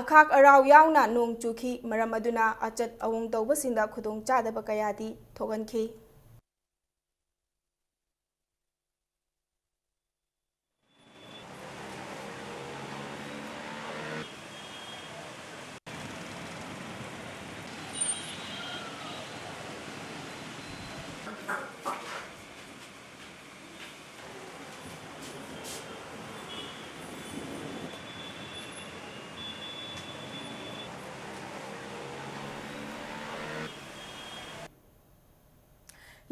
ꯑꯈꯥꯛ ꯑꯔꯥꯎ ꯌꯥꯎꯅ ꯅꯣꯡ ꯆꯨꯈꯤ, ꯃꯔꯝ ꯑꯗꯨꯅ ꯑꯆꯠ ꯑꯋꯣꯡ ꯇꯧꯕꯁꯤꯡꯗ ꯈꯨꯗꯣꯡ ꯆꯥꯗꯕ ꯀꯌꯥꯗꯤ ꯊꯣꯛꯍꯟꯈꯤ꯫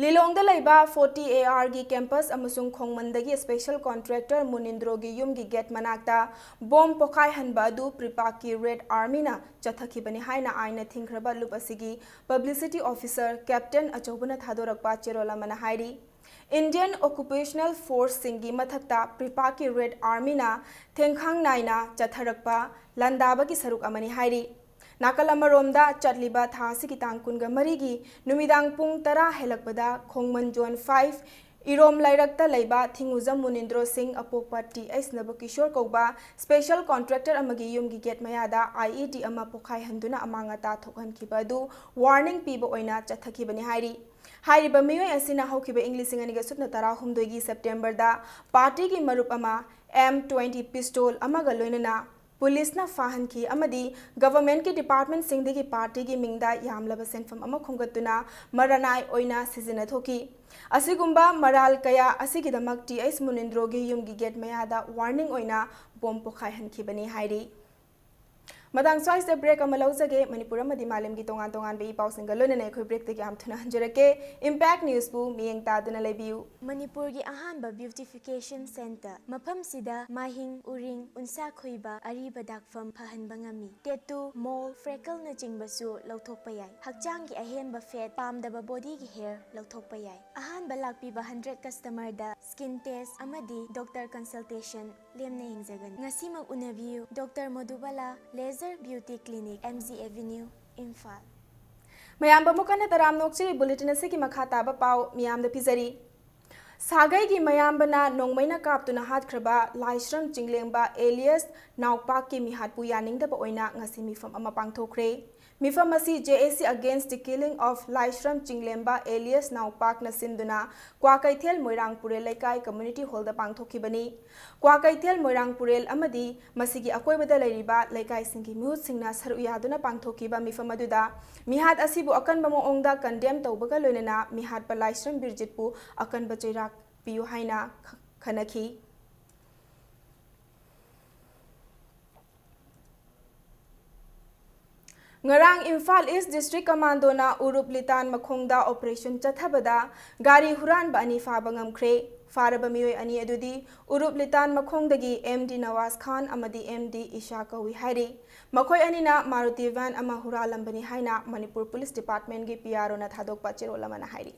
ꯂꯤꯂꯣꯡꯗ ꯂꯩꯕ ꯐꯣꯔꯇꯤ ꯑꯦ ꯑꯥꯔꯒꯤ ꯀꯦꯝꯄꯁ ꯑꯃꯁꯨꯡ ꯈꯣꯡꯃꯟꯗꯒꯤ ꯁ꯭ꯄꯦꯁꯦꯜ ꯀꯣꯟꯇ꯭ꯔꯦꯛꯇꯔ ꯃꯨꯅꯤꯟꯗ꯭ꯔꯣꯒꯤ ꯌꯨꯝꯒꯤ ꯒꯦꯠ ꯃꯅꯥꯛꯇ ꯕꯣꯝ ꯄꯣꯈꯥꯏꯍꯟꯕ ꯑꯗꯨ ꯄ꯭ꯔꯤꯄꯥꯛꯀꯤ ꯔꯦꯗ ꯑꯥꯔꯃꯤꯅ ꯆꯠꯊꯈꯤꯕꯅꯤ ꯍꯥꯏꯅ ꯑꯥꯏꯟꯅ ꯊꯤꯡꯈ꯭ꯔꯕ ꯂꯨꯞ ꯑꯁꯤꯒꯤ ꯄꯕ꯭ꯂꯤꯁꯤꯇꯤ ꯑꯣꯐꯤꯁꯔ ꯀꯦꯞꯇꯦꯟ ꯑꯆꯧꯕꯅ ꯊꯥꯗꯣꯔꯛꯄ ꯆꯦꯔꯣꯜ ꯑꯃꯅ ꯍꯥꯏꯔꯤ꯫ ꯏꯟꯗꯤꯌꯟ ꯑꯣꯀꯨꯄꯦꯁꯅꯦꯜ ꯐꯣꯔꯁꯁꯤꯡꯒꯤ ꯃꯊꯛꯇ ꯄ꯭ꯔꯤꯄꯥꯛꯀꯤ ꯔꯦꯗ ꯑꯥꯔꯃꯤꯅ ꯊꯦꯡꯈꯥꯡ ꯅꯥꯏꯅ ꯆꯠꯊꯔꯛꯄ ꯂꯥꯟꯗꯥꯕꯒꯤ ꯁꯔꯨꯛ ꯑꯃꯅꯤ ꯍꯥꯏꯔꯤ꯫ ꯅꯥꯀꯜ ꯑꯃꯔꯣꯝꯗ, ꯆꯠꯂꯤꯕ ꯊꯥ ꯑꯁꯤꯒꯤ ꯇꯥꯡ ꯀꯨꯟꯒ ꯃꯔꯤꯒꯤ ꯅꯨꯃꯤꯗꯥꯡ ꯄꯨꯡ ꯇꯔꯥ ꯍꯦꯜꯂꯛꯄꯗ ꯈꯣꯡꯃꯟ ꯖꯣꯟ ꯐꯥꯏꯚ ꯏꯔꯣꯝ ꯂꯩꯔꯛꯇ ꯂꯩꯕ ꯊꯤꯡꯉꯨꯖꯝ ꯃꯨꯅꯤꯟꯗ꯭ꯔꯣ ꯁꯤꯡ ꯑꯄꯣꯛꯄ ꯇꯤ ꯑꯩꯆ ꯅꯕꯀꯤꯁꯣꯔ ꯀꯧꯕ ꯁ꯭ꯄꯦꯁꯦꯜ ꯀꯣꯟꯇ꯭ꯔꯦꯛꯇꯔ ꯑꯃꯒꯤ ꯌꯨꯝꯒꯤ ꯒꯦꯠ ꯃꯌꯥꯗ ꯑꯥꯏ ꯏ ꯗꯤ ꯑꯃ ꯄꯣꯈꯥꯏꯍꯟꯗꯨꯅ ꯑꯃꯥꯡ ꯑꯇꯥ ꯊꯣꯛꯍꯟꯈꯤꯕ ꯑꯗꯨ ꯋꯥꯔꯅꯤꯡ ꯄꯤꯕ ꯑꯣꯏꯅ ꯆꯠꯊꯈꯤꯕꯅꯤ ꯍꯥꯏꯔꯤ꯫ ꯍꯥꯏꯔꯤꯕ ꯃꯤꯑꯣꯏ ꯑꯁꯤꯅ ꯍꯧꯈꯤꯕ ꯏꯪ ꯂꯤꯁꯤꯡ ꯑꯅꯤꯒ ꯁꯨꯞꯅ ꯇꯔꯥꯍꯨꯝꯗꯣꯏꯒꯤ ꯁꯦꯞꯇꯦꯝꯕꯔꯗ ꯄꯥꯔꯇꯤꯒꯤ ꯃꯔꯨꯞ ꯑꯃ ꯑꯦꯝ ꯇ꯭ꯋꯦꯟꯇꯤ ꯄꯤꯁꯇꯣꯜ ꯑꯃꯒ ꯂꯣꯏꯅꯅ ꯄꯨꯂꯤꯁꯅ ꯐꯥꯍꯟꯈꯤ ꯑꯃꯗꯤ ꯒꯚꯔꯟꯃꯦꯟꯠꯀꯤ ꯗꯤꯄꯥꯔꯠꯃꯦꯟꯠꯁꯤꯡꯗꯒꯤ ꯄꯥꯔꯇꯤꯒꯤ ꯃꯤꯡꯗ ꯌꯥꯝꯂꯕ ꯁꯦꯟꯐꯝ ꯑꯃ ꯈꯣꯝꯒꯠꯇꯨꯅ ꯃꯔꯅꯥꯏ ꯑꯣꯏꯅ ꯁꯤꯖꯤꯟꯅꯊꯣꯛꯈꯤ꯫ ꯑꯁꯤꯒꯨꯝꯕ ꯃꯔꯥꯜ ꯀꯌꯥ ꯑꯁꯤꯒꯤꯗꯃꯛ ꯇꯤ ꯑꯩꯆ ꯃꯨꯅꯤꯟꯗ꯭ꯔꯣꯒꯤ ꯌꯨꯝꯒꯤ ꯒꯦꯠ ꯃꯌꯥꯗ ꯋꯥꯔꯅꯤꯡ ꯑꯣꯏꯅ ꯕꯣꯝ ꯄꯣꯈꯥꯏꯍꯟꯈꯤꯕꯅꯤ ꯍꯥꯏꯔꯤ꯫ ꯃꯇꯥꯡ ꯁ꯭ꯋꯥꯏꯁꯤꯗ ꯕ꯭ꯔꯦꯛ ꯑꯃ ꯂꯧꯖꯒꯦ꯫ ꯃꯅꯤꯄꯨꯔ ꯑꯃꯗꯤ ꯃꯥꯂꯦꯝꯒꯤ ꯇꯣꯉꯥꯟ ꯇꯣꯉꯥꯟꯕ ꯏ ꯄꯥꯎꯁꯤꯡꯒ ꯂꯣꯏꯅꯅ ꯑꯩꯈꯣꯏ ꯕ꯭ꯔꯦꯛꯇꯒꯤ ꯌꯥꯝ ꯊꯨꯅ ꯍꯟꯖꯔꯛꯀꯦ꯫ ꯏꯝꯄꯦꯛ ꯅ꯭ꯌꯨꯁꯄꯨ ꯃꯤꯠꯌꯦꯡ ꯇꯥꯗꯨꯅ ꯂꯩꯕꯤꯌꯨ꯫ ꯃꯅꯤꯄꯨꯔꯒꯤ ꯑꯍꯥꯟꯕ ꯕ꯭ꯌꯨꯇꯤꯐꯤꯀꯦꯁꯟ ꯁꯦꯟꯇꯔ꯫ ꯃꯐꯝꯁꯤꯗ ꯃꯥꯏꯍꯤꯡ, ꯎꯔꯤꯡ, ꯎꯟꯁꯥ ꯈꯣꯏꯕ, ꯑꯔꯤꯕ ꯗꯥꯛꯐꯝ ꯐꯍꯟꯕ ꯉꯝꯃꯤ꯫ ꯇꯦꯇꯨ, ꯃꯣꯜ, ꯐ꯭ꯔꯦꯀꯜꯅꯆꯤꯡꯕꯁꯨ ꯂꯧꯊꯣꯛꯄ ꯌꯥꯏ꯫ ꯍꯛꯆꯥꯡꯒꯤ ꯑꯍꯦꯟꯕ ꯐꯦꯠ, ꯄꯥꯝꯗꯕ ꯕꯣꯗꯤꯒꯤ ꯍꯦꯌꯔ ꯂꯧꯊꯣꯛꯄ ꯌꯥꯏ꯫ ꯑꯍꯥꯟꯕ ꯂꯥꯛꯄꯤꯕ ꯍꯟꯗ꯭ꯔꯦꯠ ꯀꯁꯇꯃꯔꯗ ꯁ꯭ꯀꯤꯟ ꯇꯦꯁ ꯑꯃꯗꯤ ꯗꯣꯛꯇꯔ ꯀꯟꯁꯜꯇꯦꯁꯟ ꯂꯦꯝꯅ ꯌꯦꯡꯖꯒꯅꯤ꯫ ꯉꯁꯤꯃꯛ ꯎꯅꯕꯤꯌꯨ꯫ Doctor Modubala, laser beauty clinic, M G avenue, Imphal. ꯃꯌꯥꯝꯕꯨ ꯑꯃꯨꯛ ꯍꯟꯅ ꯇꯔꯥꯝꯅ ꯑꯣꯛꯆꯔꯤ꯫ ꯕꯨꯂꯦꯇꯤꯟ ꯑꯁꯤꯒꯤ ꯃꯈꯥ ꯇꯥꯕ ꯄꯥꯎ ꯃꯤꯌꯥꯝꯗ ꯄꯤꯖꯔꯤ꯫ ꯁꯥꯒꯩꯒꯤ ꯃꯌꯥꯝꯕꯅ ꯅꯣꯡꯃꯩꯅ ꯀꯥꯞꯇꯨꯅ ꯍꯥꯠꯈ꯭ꯔꯕ ꯂꯥꯏꯁ꯭ꯔꯝ ꯆꯤꯡꯂꯦꯝꯕ ꯑꯦꯂꯤꯌꯁ ꯅꯥꯎꯄꯥꯛꯀꯤ ꯃꯤꯍꯥꯠꯄꯨ ꯌꯥꯅꯤꯡꯗꯕ ꯑꯣꯏꯅ ꯉꯁꯤ ꯃꯤꯐꯝ ꯑꯃ ꯄꯥꯡꯊꯣꯛꯈ꯭ꯔꯦ꯫ ꯃꯤꯐꯝ ꯑꯁꯤ J A C Against the Killing of ꯂꯥꯏꯁ꯭ꯔꯝ ꯆꯤꯡꯂꯦꯝꯕ ꯑꯦꯂꯤꯌꯁ ꯅꯥꯎꯄꯥꯛꯅ ꯁꯤꯟꯗꯨꯅ ꯀ꯭ꯋꯥꯀꯩꯊꯦꯜ ꯃꯣꯏꯔꯥꯡ ꯄꯨꯔꯦꯜ ꯂꯩꯀꯥꯏ ꯀꯝꯃ꯭ꯌꯨꯅꯤꯇꯤ ꯍꯣꯜꯗ ꯄꯥꯡꯊꯣꯛꯈꯤꯕꯅꯤ꯫ ꯀ꯭ꯋꯥꯀꯩꯊꯦꯜ ꯃꯣꯏꯔꯥꯡ ꯄꯨꯔꯦꯜ ꯑꯃꯗꯤ ꯃꯁꯤꯒꯤ ꯑꯀꯣꯏꯕꯗ ꯂꯩꯔꯤꯕ ꯂꯩꯀꯥꯏꯁꯤꯡꯒꯤ ꯃꯤꯍꯨꯠꯁꯤꯡꯅ ꯁꯔꯨꯛ ꯌꯥꯗꯨꯅ ꯄꯥꯡꯊꯣꯛꯈꯤꯕ ꯃꯤꯐꯝ ꯑꯗꯨꯗ ꯃꯤꯍꯥꯠ ꯑꯁꯤꯕꯨ ꯑꯀꯟꯕ ꯃꯑꯣꯡꯗ ꯀꯟꯗꯦꯝ ꯇꯧꯕꯒ ꯂꯣꯏꯅꯅ ꯃꯤꯍꯥꯠꯄ ꯂꯥꯏꯁ꯭ꯔꯝ ꯕꯤꯔꯖꯤꯠꯄꯨ ꯑꯀꯟꯕ ꯆꯩꯔꯥꯛ ꯄꯤꯌꯨ ꯍꯥꯏꯅ ꯈ-, ꯈꯟꯅꯈꯤ꯫ ꯉꯔꯥꯡ ꯏꯝꯐꯥꯜ ꯏꯁ ꯗꯤꯁꯇ꯭ꯔꯤꯛ ꯀꯃꯥꯟꯗꯣꯅ ꯎꯔꯨꯞ ꯂꯤꯇꯥꯟ ꯃꯈꯣꯡꯗ ꯑꯣꯄꯔꯦꯁꯟ ꯆꯠꯊꯕꯗ ꯒꯥꯔꯤ ꯍꯨꯔꯥꯟꯕ ꯑꯅꯤ ꯐꯥꯕ ꯉꯝꯈ꯭ꯔꯦ꯫ ꯐꯥꯔꯕ ꯃꯤꯑꯣꯏ ꯑꯅꯤ ꯑꯗꯨꯗꯤ ꯎꯔꯨꯞ ꯂꯤꯇꯥꯟ ꯃꯈꯣꯡꯗꯒꯤ ꯑꯦꯝ ꯗꯤ ꯅꯋꯥꯖ ꯈꯥꯟ ꯑꯃꯗꯤ ꯑꯦꯝ ꯗꯤ ꯏꯁꯥ ꯀꯧꯏ ꯍꯥꯏꯔꯤ꯫ ꯃꯈꯣꯏ ꯑꯅꯤꯅ ꯃꯥꯔꯨꯇꯤ ꯚꯦꯟ ꯑꯃ ꯍꯨꯔꯥꯜꯂꯝꯕꯅꯤ ꯍꯥꯏꯅ ꯃꯅꯤꯄꯨꯔ ꯄꯨꯂꯤꯁ ꯗꯤꯄꯥꯔꯠꯃꯦꯟꯒꯤ ꯄꯤ ꯑꯥꯔ ꯑꯣꯅ ꯊꯥꯗꯣꯛꯄ ꯆꯦꯔꯣꯜ ꯑꯃꯅ ꯍꯥꯏꯔꯤ꯫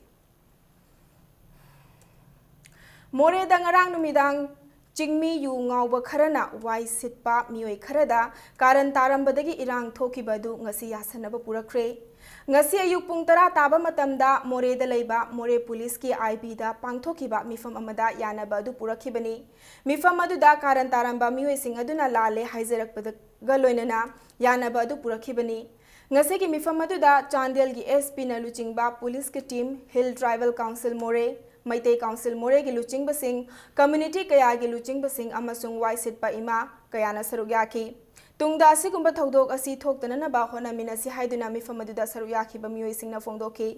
ꯃꯣꯔꯦꯗ ꯉꯔꯥꯡ ꯅꯨꯃꯤꯗꯥꯡ ꯆꯤꯡꯃꯤ ꯌꯨ ꯉꯥꯎꯕ ꯈꯔꯅ ꯋꯥꯏ ꯁꯤꯠꯄ ꯃꯤꯑꯣꯏ ꯈꯔꯗ ꯀꯥꯔꯟ ꯇꯥꯔꯝꯕꯗꯒꯤ ꯏꯔꯥꯡ ꯊꯣꯛꯈꯤꯕ ꯑꯗꯨ ꯉꯁꯤ ꯌꯥꯁꯟꯅꯕ ꯄꯨꯔꯛꯈ꯭ꯔꯦ꯫ ꯉꯁꯤ ꯑꯌꯨꯛ ꯄꯨꯡ ꯇꯔꯥ ꯇꯥꯕ ꯃꯇꯝꯗ ꯃꯣꯔꯦꯗ ꯂꯩꯕ ꯃꯣꯔꯦ ꯄꯨꯂꯤꯁꯀꯤ ꯑꯥꯏ ꯕꯤꯗ ꯄꯥꯡꯊꯣꯛꯈꯤꯕ ꯃꯤꯐꯝ ꯑꯃꯗ ꯌꯥꯅꯕ ꯑꯗꯨ ꯄꯨꯔꯛꯈꯤꯕꯅꯤ꯫ ꯃꯤꯐꯝ ꯑꯗꯨꯗ ꯀꯥꯔꯟ ꯇꯥꯔꯝꯕ ꯃꯤꯑꯣꯏꯁꯤꯡ ꯑꯗꯨꯅ ꯂꯥꯜꯂꯦ ꯍꯥꯏꯖꯔꯛꯄꯒ ꯂꯣꯏꯅꯅ ꯌꯥꯅꯕ ꯑꯗꯨ ꯄꯨꯔꯛꯈꯤꯕꯅꯤ꯫ ꯉꯁꯤꯒꯤ ꯃꯤꯐꯝ ꯑꯗꯨꯗ ꯆꯥꯟꯗꯦꯜꯒꯤ ꯑꯦꯁ ꯄꯤꯅ ꯂꯨꯆꯤꯡꯕ ꯄꯨꯂꯤꯁꯀꯤ ꯇꯤꯝ, ꯍꯤꯜ ꯇ꯭ꯔꯥꯏꯕꯦꯜ ꯀꯥꯎꯟꯁꯤꯜ ꯃꯣꯔꯦ, ꯃꯩꯇꯩ ꯀꯥꯎꯟꯁꯤꯜ ꯃꯣꯔꯦꯒꯤ ꯂꯨꯆꯤꯡꯕꯁꯤꯡ, ꯀꯝꯃ꯭ꯌꯨꯅꯤꯇꯤ ꯀꯌꯥꯒꯤ ꯂꯨꯆꯤꯡꯕꯁꯤꯡ ꯑꯃꯁꯨꯡ ꯋꯥꯏ ꯁꯤꯠꯄ ꯏꯃꯥ ꯀꯌꯥꯅ ꯁꯔꯨꯛ ꯌꯥꯈꯤ꯫ ꯇꯨꯡꯗ ꯑꯁꯤꯒꯨꯝꯕ ꯊꯧꯗꯣꯛ ꯑꯁꯤ ꯊꯣꯛꯇꯅꯅꯕ ꯍꯣꯠꯅꯃꯤꯟꯅꯁꯤ ꯍꯥꯏꯗꯨꯅ ꯃꯤꯐꯝ ꯑꯗꯨꯗ ꯁꯔꯨꯛ ꯌꯥꯈꯤꯕ ꯃꯤꯑꯣꯏꯁꯤꯡꯅ ꯐꯣꯡꯗꯣꯛꯈꯤ꯫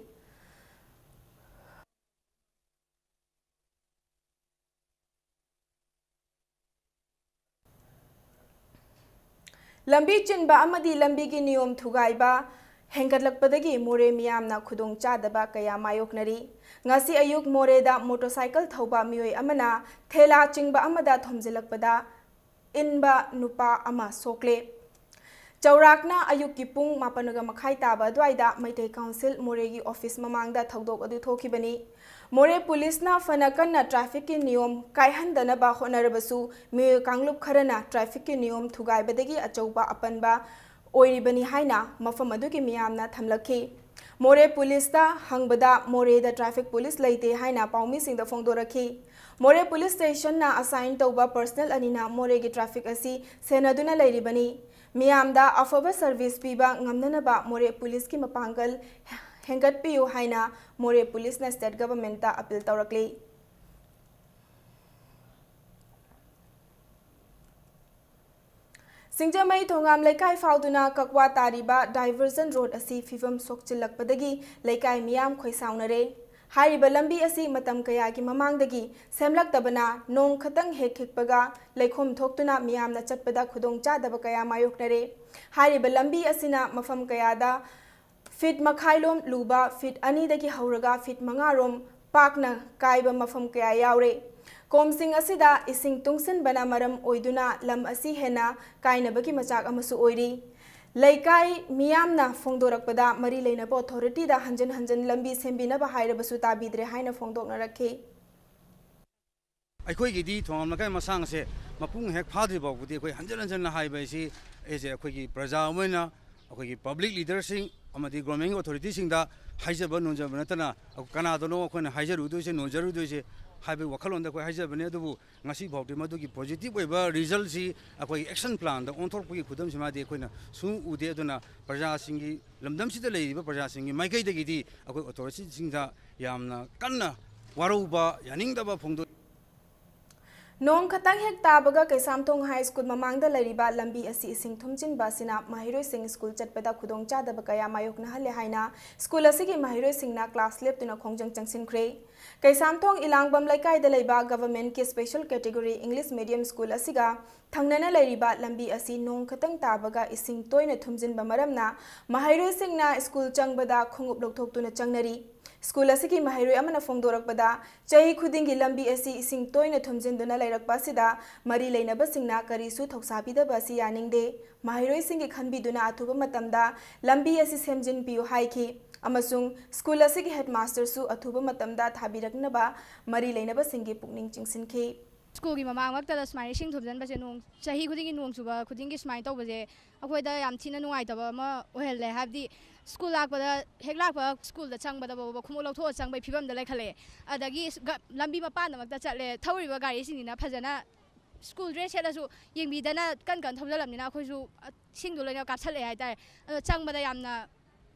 ꯂꯝꯕꯤ ꯆꯤꯟꯕ ꯑꯃꯗꯤ ꯂꯝꯕꯤꯒꯤ ꯅꯤꯌꯣꯝ ꯊꯨꯒꯥꯏꯕ ꯍꯦꯟꯒꯠꯂꯛꯄꯗꯒꯤ ꯃꯣꯔꯦ ꯃꯤꯌꯥꯝꯅ ꯈꯨꯗꯣꯡꯆꯥꯗꯕ ꯀꯌꯥ ꯃꯥꯌꯣꯛꯅꯔꯤ꯫ ꯉꯁꯤ ꯑꯌꯨꯛ ꯃꯣꯔꯦꯗ ꯃꯣꯇꯣꯔꯁꯥꯏꯀꯜ ꯊꯧꯕ ꯃꯤꯑꯣꯏ ꯑꯃꯅ ꯊꯦꯂꯥ ꯆꯤꯡꯕ ꯑꯃꯗ ꯊꯣꯝꯖꯤꯜꯂꯛꯄꯗ ꯏꯟꯕ ꯅꯨꯄꯥ ꯑꯃ ꯁꯣꯛꯂꯦ꯫ ꯆꯥꯎꯔꯥꯛꯅ ꯑꯌꯨꯛꯀꯤ ꯄꯨꯡ ꯃꯥꯄꯟꯒ ꯃꯈꯥꯏ ꯇꯥꯕ ꯑꯗꯨꯋꯥꯏꯗ ꯃꯩꯇꯩ ꯀꯥꯎꯟꯁꯤꯜ ꯃꯣꯔꯦꯒꯤ ꯑꯣꯐꯤꯁ ꯃꯃꯥꯡꯗ ꯊꯧꯗꯣꯛ ꯑꯗꯨ ꯊꯣꯛꯈꯤꯕꯅꯤ꯫ ꯃꯣꯔꯦ ꯄꯨꯂꯤꯁꯅ ꯐꯅ ꯀꯟꯅ ꯇ꯭ꯔꯥꯐꯤꯛꯀꯤ ꯅꯤꯌꯣꯝ ꯀꯥꯏꯍꯟꯗꯅꯕ ꯍꯣꯠꯅꯔꯕꯁꯨ, ꯃꯤꯑꯣꯏ ꯀꯥꯡꯂꯨꯞ ꯈꯔꯅ ꯇ꯭ꯔꯥꯐꯤꯛꯀꯤ ꯅꯤꯌꯣꯝ ꯊꯨꯒꯥꯏꯕꯗꯒꯤ ꯑꯆꯧꯕ ꯑꯄꯟꯕ ꯑꯣꯏꯔꯤꯕꯅꯤ ꯍꯥꯏꯅ ꯃꯐꯝ ꯑꯗꯨꯒꯤ ꯃꯤꯌꯥꯝꯅ ꯊꯝꯂꯛꯈꯤ꯫ ꯃꯣꯔꯦ ꯄꯨꯂꯤꯁꯇ ꯍꯪꯕꯗ ꯃꯣꯔꯦꯗ ꯇ꯭ꯔꯥꯐꯤꯛ ꯄꯨꯂꯤꯁ ꯂꯩꯇꯦ ꯍꯥꯏꯅ ꯄꯥꯎꯃꯤꯁꯤꯡꯗ ꯐꯣꯡꯗꯣꯔꯛꯈꯤ꯫ ꯃꯣꯔꯦ ꯄꯨꯂꯤꯁ ꯁ꯭ꯇꯦꯁꯟꯅ ꯑꯁꯥꯏꯟ ꯇꯧꯕ ꯄꯔꯁꯅꯦꯜ ꯑꯅꯤꯅ ꯃꯣꯔꯦꯒꯤ ꯇ꯭ꯔꯥꯐꯤꯛ ꯑꯁꯤ ꯁꯦꯟꯅꯗꯨꯅ ꯂꯩꯔꯤꯕꯅꯤ꯫ ꯃꯤꯌꯥꯝꯗ ꯑꯐꯕ ꯁꯔꯚꯤꯁ ꯄꯤꯕ ꯉꯝꯅꯅꯕ ꯃꯣꯔꯦ ꯄꯨꯂꯤꯁꯀꯤ ꯃꯄꯥꯡꯒꯜ ꯍꯦꯟꯒꯠꯄꯤꯌꯨ ꯍꯥꯏꯅ ꯃꯣꯔꯦ ꯄꯨꯂꯤꯁꯅ ꯁ꯭ꯇꯦꯠ ꯒꯚꯔꯟꯃꯦꯟꯠꯇ ꯑꯄꯤꯜ ꯇꯧꯔꯛꯂꯤ꯫ ꯁꯤꯡꯖꯃꯩ ꯊꯣꯉꯥꯝ ꯂꯩꯀꯥꯏ ꯐꯥꯎꯗꯨꯅ ꯀꯛꯋꯥ ꯇꯥꯔꯤꯕ ꯗꯥꯏꯚꯔꯖꯟ ꯔꯣꯗ ꯑꯁꯤ ꯐꯤꯚꯝ ꯁꯣꯛꯆꯤꯜꯂꯛꯄꯗꯒꯤ ꯂꯩꯀꯥꯏ ꯃꯤꯌꯥꯝ ꯈꯣꯏꯁꯥꯎꯅꯔꯦ꯫ ꯍꯥꯏꯔꯤꯕ ꯂꯝꯕꯤ ꯑꯁꯤ ꯃꯇꯝ ꯀꯌꯥꯒꯤ ꯃꯃꯥꯡꯗꯒꯤ ꯁꯦꯝꯂꯛꯇꯕꯅ ꯅꯣꯡ ꯈꯇꯪ ꯍꯦꯛ ꯈꯤꯛꯄꯒ ꯂꯩꯈꯣꯝ ꯊꯣꯛꯇꯨꯅ ꯃꯤꯌꯥꯝꯅ ꯆꯠꯄꯗ ꯈꯨꯗꯣꯡ ꯆꯥꯗꯕ ꯀꯌꯥ ꯃꯥꯌꯣꯛꯅꯔꯦ꯫ ꯍꯥꯏꯔꯤꯕ ꯂꯝꯕꯤ ꯑꯁꯤꯅ ꯃꯐꯝ ꯀꯌꯥꯗ ꯐꯤꯠ ꯃꯈꯥꯏꯂꯣꯝ ꯂꯨꯕ, ꯐꯤꯠ ꯑꯅꯤꯗꯒꯤ ꯍꯧꯔꯒ ꯐꯤꯠ ꯃꯉꯥꯔꯣꯝ ꯄꯥꯛꯅ ꯀꯥꯏꯕ ꯃꯐꯝ ꯀꯌꯥ ꯌꯥꯎꯔꯦ꯫ ꯀꯣꯝꯁꯤꯡ ꯑꯁꯤꯗ ꯏꯁꯤꯡ ꯇꯨꯡꯁꯤꯟꯕꯅ ꯃꯔꯝ ꯑꯣꯏꯗꯨꯅ ꯂꯝ ꯑꯁꯤ ꯍꯦꯟꯅ ꯀꯥꯏꯅꯕꯒꯤ ꯃꯆꯥꯛ ꯑꯃꯁꯨ ꯑꯣꯏꯔꯤ꯫ ꯂꯩꯀꯥꯏ ꯃꯤꯌꯥꯝꯅ ꯐꯣꯡꯗꯣꯔꯛꯄꯗ ꯃꯔꯤ ꯂꯩꯅꯕ ꯑꯣꯊꯣꯔꯤꯇꯤꯗ ꯍꯟꯖꯤꯟ ꯍꯟꯖꯤꯟ ꯂꯝꯕꯤ ꯁꯦꯝꯕꯤꯅꯕ ꯍꯥꯏꯔꯕꯁꯨ ꯇꯥꯕꯤꯗ꯭ꯔꯦ ꯍꯥꯏꯅ ꯐꯣꯡꯗꯣꯛꯅꯔꯛꯈꯤ꯫ ꯑꯩꯈꯣꯏꯒꯤꯗꯤ ꯊꯣꯉꯥꯝ ꯂꯩꯀꯥꯏ ꯃꯁꯥꯡ ꯑꯁꯦ ꯃꯄꯨꯡ ꯍꯦꯛ ꯐꯥꯗ꯭ꯔꯤ ꯐꯥꯎꯕꯗꯤ ꯑꯩꯈꯣꯏ ꯍꯟꯖꯤꯟ ꯍꯟꯖꯤꯟꯅ ꯍꯥꯏꯕ ꯑꯁꯤ ꯑꯩꯁꯦ ꯑꯩꯈꯣꯏꯒꯤ ꯄ꯭ꯔꯖꯥ ꯑꯃ ꯑꯣꯏꯅ ꯑꯩꯈꯣꯏꯒꯤ ꯄꯕ꯭ꯂꯤꯛ ꯂꯤꯗꯔꯁꯤꯡ ꯑꯃꯗꯤ ꯒꯣꯔꯃꯦꯟꯒꯤ ꯑꯣꯊꯣꯔꯤꯇꯤꯁꯤꯡꯗ ꯍꯥꯏꯖꯕ ꯅꯣꯟꯖꯕ ꯅꯠꯇꯅ ꯀꯅꯥꯗꯅꯣ ꯑꯩꯈꯣꯏꯅ ꯍꯥꯏꯖꯔꯨꯗꯣꯏꯁꯦ, ꯅꯣꯟꯖꯔꯨꯗꯣꯏꯁꯦ ꯍꯥꯏꯕꯒꯤ ꯋꯥꯈꯜꯂꯣꯟꯗ ꯑꯩꯈꯣꯏ ꯍꯥꯏꯖꯕꯅꯤ꯫ ꯑꯗꯨꯕꯨ ꯉꯁꯤ ꯐꯥꯎꯗꯤ ꯃꯗꯨꯒꯤ ꯄꯣꯖꯤꯇꯤꯚ ꯑꯣꯏꯕ ꯔꯤꯖꯜꯁꯤ ꯑꯩꯈꯣꯏꯒꯤ ꯑꯦꯛꯁꯟ ꯄ꯭ꯂꯥꯟꯗ ꯑꯣꯟꯊꯣꯔꯛꯄꯒꯤ ꯈꯨꯗꯝꯁꯤꯃꯗꯤ ꯑꯩꯈꯣꯏꯅ ꯁꯨꯡꯎ ꯎꯗꯦ꯫ ꯑꯗꯨꯅ ꯄ꯭ꯔꯖꯥꯁꯤꯡꯒꯤ, ꯂꯝꯗꯝꯁꯤꯗ ꯂꯩꯔꯤꯕ ꯄ꯭ꯔꯖꯥꯁꯤꯡꯒꯤ ꯃꯥꯏꯀꯩꯗꯒꯤꯗꯤ ꯑꯩꯈꯣꯏ ꯑꯣꯊꯣꯔꯤꯇꯤꯁꯤꯡꯗ ꯌꯥꯝꯅ ꯀꯟꯅ ꯋꯥꯔꯧꯕ, ꯌꯥꯅꯤꯡꯗꯕ ꯐꯣꯡꯗꯣꯛꯏ꯫ ꯅꯣꯡ ꯈꯇꯪ ꯍꯦꯛ ꯇꯥꯕꯒ ꯀꯩꯁꯥꯝꯊꯣꯡ ꯍꯥꯏ ꯁ꯭ꯀꯨꯜ ꯃꯃꯥꯡꯗ ꯂꯩꯔꯤꯕ ꯂꯝꯕꯤ ꯑꯁꯤ ꯏꯁꯤꯡ ꯊꯨꯝꯖꯤꯟꯕ ꯑꯁꯤꯅ ꯃꯍꯩꯔꯣꯏꯁꯤꯡ ꯁ꯭ꯀꯨꯜ ꯆꯠꯄꯗ ꯈꯨꯗꯣꯡꯆꯥꯗꯕ ꯀꯌꯥ ꯃꯥꯌꯣꯛꯅꯍꯜꯂꯦ ꯍꯥꯏꯅ ꯁ꯭ꯀꯨꯜ ꯑꯁꯤꯒꯤ ꯃꯍꯩꯔꯣꯏꯁꯤꯡꯅ ꯀ꯭ꯂꯥꯁ ꯂꯦꯞꯇꯨꯅ ꯈꯣꯡꯖꯪ ꯆꯪꯁꯤꯟꯈ꯭ꯔꯦ꯫ ꯀꯩꯁꯥꯝꯊꯣꯡ ꯏꯂꯥꯡꯕꯝ ꯂꯩꯀꯥꯏꯗ ꯂꯩꯕ ꯒꯚꯔꯟꯃꯦꯟꯠꯀꯤ special category English medium school ꯑꯁꯤꯒ ꯊꯪꯅꯅ ꯂꯩꯔꯤꯕ ꯂꯝꯕꯤ ꯑꯁꯤ ꯅꯣꯡ ꯈꯇꯪ ꯇꯥꯕꯒ ꯏꯁꯤꯡ ꯇꯣꯏꯅ ꯊꯨꯝꯖꯤꯟꯕ ꯃꯔꯝꯅ ꯃꯍꯩꯔꯣꯏꯁꯤꯡꯅ ꯁ꯭ꯀꯨꯜ ꯆꯪꯕꯗ ꯈꯣꯡꯎꯞ ꯂꯧꯊꯣꯛꯇꯨꯅ ꯆꯪꯅꯔꯤ꯫ ꯁ꯭ꯀꯨꯜ ꯑꯁꯤꯒꯤ ꯃꯍꯩꯔꯣꯏ ꯑꯃꯅ ꯐꯣꯡꯗꯣꯔꯛꯄꯗ, ꯆꯍꯤ ꯈꯨꯗꯤꯡꯒꯤ ꯂꯝꯕꯤ ꯑꯁꯤ ꯏꯁꯤꯡ ꯇꯣꯏꯅ ꯊꯨꯝꯖꯤꯟꯗꯨꯅ ꯂꯩꯔꯛꯄ ꯑꯁꯤꯗ ꯃꯔꯤ ꯂꯩꯅꯕꯁꯤꯡꯅ ꯀꯔꯤꯁꯨ ꯊꯧꯁꯥꯕꯤꯗꯕ ꯑꯁꯤ ꯌꯥꯅꯤꯡꯗꯦ꯫ ꯃꯍꯩꯔꯣꯏꯁꯤꯡꯒꯤ ꯈꯟꯕꯤꯗꯨꯅ ꯑꯊꯨꯕ ꯃꯇꯝꯗ ꯂꯝꯕꯤ ꯑꯁꯤ ꯁꯦꯝꯖꯤꯟꯕꯤꯌꯨ ꯍꯥꯏꯈꯤ ꯑꯃꯁꯨꯡ ꯁ꯭ꯀꯨꯜ ꯑꯁꯤꯒꯤ ꯍꯦꯗꯃꯥꯁꯇꯔꯁꯨ ꯑꯊꯨꯕ ꯃꯇꯝꯗ ꯊꯥꯕꯤꯔꯛꯅꯕ ꯃꯔꯤ ꯂꯩꯅꯕꯁꯤꯡꯒꯤ ꯄꯨꯛꯅꯤꯡ ꯆꯤꯡꯁꯤꯟꯈꯤ꯫ ꯁ꯭ꯀꯨꯜꯒꯤ ꯃꯃꯥꯡꯃꯛꯇꯗ ꯁꯨꯃꯥꯏꯅ ꯏꯁꯤꯡ ꯊꯨꯝꯖꯤꯟꯕꯁꯦ, ꯅꯣꯡ, ꯆꯍꯤ ꯈꯨꯗꯤꯡꯒꯤ ꯅꯣꯡ ꯆꯨꯕ ꯈꯨꯗꯤꯡꯒꯤ ꯁꯨꯃꯥꯏꯅ ꯇꯧꯕꯁꯦ ꯑꯩꯈꯣꯏꯗ ꯌꯥꯝ ꯊꯤꯅ ꯅꯨꯡꯉꯥꯏꯇꯕ ꯑꯃ ꯑꯣꯏꯍꯜꯂꯦ꯫ ꯍꯥꯏꯕꯗꯤ ꯁ꯭ꯀꯨꯜ ꯂꯥꯛꯄꯗ, ꯍꯦꯛ ꯂꯥꯛꯄ ꯁ꯭ꯀꯨꯜꯗ ꯆꯪꯕꯗ ꯐꯥꯎꯕ ꯈꯣꯡꯎꯞ ꯂꯧꯊꯣꯛꯑ ꯆꯪꯕꯒꯤ ꯐꯤꯕꯝꯗ ꯂꯩꯈꯠꯂꯛꯑꯦ꯫ ꯑꯗꯒꯤ ꯂꯝꯕꯤ ꯃꯄꯥꯟꯗꯃꯛꯇ ꯆꯠꯂꯦ, ꯊꯧꯔꯤꯕ ꯒꯥꯔꯤꯁꯤꯡꯁꯤꯅ ꯐꯖꯅ ꯁ꯭ꯀꯨꯜ ꯗ꯭ꯔꯦꯁ ꯁꯦꯠꯂꯁꯨ ꯌꯦꯡꯕꯤꯗꯅ ꯀꯟ ꯀꯟ ꯊꯧꯖꯜꯂꯕꯅꯤꯅ ꯑꯩꯈꯣꯏꯁꯨ ꯏꯁꯤꯡꯗꯣ ꯂꯣꯏꯅ ꯀꯥꯞꯁꯜꯂꯛꯑꯦ ꯍꯥꯏꯇꯥꯔꯦ꯫ ꯑꯗꯣ ꯆꯪꯕꯗ ꯌꯥꯝꯅ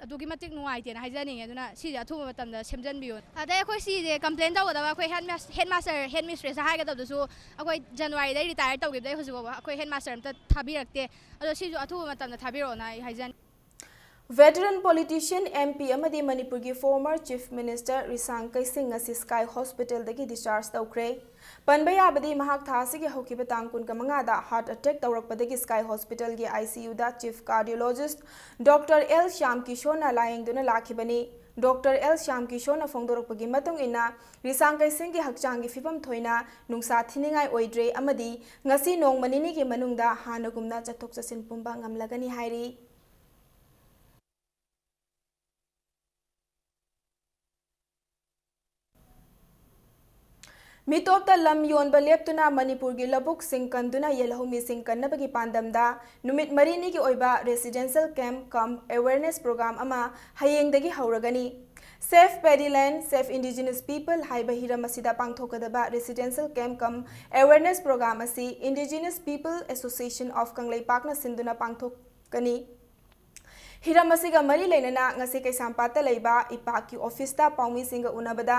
ꯑꯗꯨꯛꯀꯤ ꯃꯇꯤꯛ ꯅꯨꯡꯉꯥꯏꯇꯦꯅ ꯍꯥꯏꯖꯅꯤꯡꯉꯦ꯫ ꯑꯗꯨꯅ ꯁꯤꯁꯦ ꯑꯊꯨꯕ ꯃꯇꯝꯗ ꯁꯦꯝꯖꯟꯕꯤꯌꯨ꯫ ꯑꯗꯩ ꯑꯩꯈꯣꯏ ꯁꯤꯁꯦ ꯀꯝꯄ꯭ꯂꯦꯟ ꯇꯧꯒꯗꯕ ꯑꯩꯈꯣꯏ ꯍꯦꯗ ꯃꯥꯁ-, ꯍꯦꯗ ꯃꯥꯁꯇꯔ, ꯍꯦꯗ ꯃꯤꯁꯇ꯭ꯔꯦꯁꯇ ꯍꯥꯏꯒꯗꯕꯗꯨꯁꯨ ꯑꯩꯈꯣꯏ ꯖꯅꯋꯥꯔꯤꯗꯩ ꯔꯤꯇꯥꯌꯔ ꯇꯧꯈꯤꯕꯗꯩ ꯍꯧꯖꯤꯛ ꯐꯥꯎꯕ ꯑꯩꯈꯣꯏ ꯍꯦꯗ ꯃꯥꯁꯇꯔ ꯑꯝꯇ ꯊꯥꯕꯤꯔꯛꯇꯦ꯫ ꯑꯗꯣ ꯁꯤꯁꯨ ꯑꯊꯨꯕ ꯃꯇꯝꯗ ꯊꯥꯕꯤꯔꯛꯑꯣꯅ ꯑꯩ ꯍꯥꯏꯖꯅꯤꯡꯉꯤ꯫ Veteran politician, M P ꯑꯃꯗꯤ ꯃꯅꯤꯄꯨꯔꯒꯤ former Chief Minister ꯔꯤꯁꯥꯡ ꯀꯩꯁꯤꯡ ꯉꯁꯤ Sky Hospitalꯗꯒꯤ discharge ꯇꯧꯈ꯭ꯔꯦ꯫ ꯄꯟꯕ ꯌꯥꯕꯗꯤ, ꯃꯍꯥꯛ ꯊꯥ ꯑꯁꯤꯒꯤ ꯍꯧꯈꯤꯕ ꯇꯥꯡ ꯀꯨꯟꯃꯉꯥꯗ heart attack ꯇꯧꯔꯛꯄꯗꯒꯤ Sky Hospitalꯒꯤ ICUꯗ Chief Cardiologist Doctor L Shyam ꯀꯤꯁꯣꯔꯅ ꯂꯥꯌꯦꯡꯗꯨꯅ ꯂꯥꯛꯈꯤꯕꯅꯤ꯫ Doctor L Shyam ꯀꯤꯁꯣꯔꯅ ꯐꯣꯡꯗꯣꯔꯛꯄꯒꯤ ꯃꯇꯨꯡ ꯏꯟꯅ, ꯔꯤꯁꯥꯡ ꯀꯩꯁꯤꯡꯒꯤ ꯍꯛꯆꯥꯡꯒꯤ ꯐꯤꯕꯝ ꯊꯣꯏꯅ ꯅꯨꯡꯁꯥ ꯊꯤꯅꯤꯡꯉꯥꯏ ꯑꯣꯏꯗ꯭ꯔꯦ ꯑꯃꯗꯤ ꯉꯁꯤ ꯅꯣꯡꯃ ꯅꯤꯅꯤꯒꯤ ꯃꯅꯨꯡꯗ ꯍꯥꯟꯅꯒꯨꯝꯅ ꯆꯠꯊꯣꯛ ꯆꯠꯁꯤꯟ ꯄꯨꯝꯕ ꯉꯝꯂꯒꯅꯤ ꯍꯥꯏꯔꯤ꯫ ꯃꯤꯇꯣꯞꯇ ꯂꯝ ꯌꯣꯟꯕ ꯂꯦꯞꯇꯨꯅ ꯃꯅꯤꯄꯨꯔꯒꯤ ꯂꯧꯕꯨꯛꯁꯤꯡ ꯀꯟꯗꯨꯅ ꯌꯦꯜꯍꯧꯃꯤꯁꯤꯡ ꯀꯟꯅꯕꯒꯤ ꯄꯥꯟꯗꯝꯗ ꯅꯨꯃꯤꯠ ꯃꯔꯤꯅꯤꯒꯤ ꯑꯣꯏꯕ residential camp cum awareness program ꯑꯃ ꯍꯌꯦꯡꯗꯒꯤ ꯍꯧꯔꯒꯅꯤ꯫ Save Paddy Land, Save Indigenous People ꯍꯥꯏꯕ ꯍꯤꯔꯝ ꯑꯁꯤꯗ ꯄꯥꯡꯊꯣꯛꯀꯗꯕ residential camp cum awareness program ꯑꯁꯤ Indigenous People Association of ꯀꯪꯂꯩꯄꯥꯛꯅ ꯁꯤꯟꯗꯨꯅ ꯄꯥꯡꯊꯣꯛꯀꯅꯤ꯫ ꯍꯤꯔꯝ ꯑꯁꯤꯒ ꯃꯔꯤ ꯂꯩꯅꯅ ꯉꯁꯤ ꯀꯩꯁꯥꯝꯄꯥꯠꯇ ꯂꯩꯕ ꯏꯄꯥꯛꯀꯤ officeꯇ ꯄꯥꯎꯃꯤꯁꯤꯡꯒ ꯎꯅꯕꯗ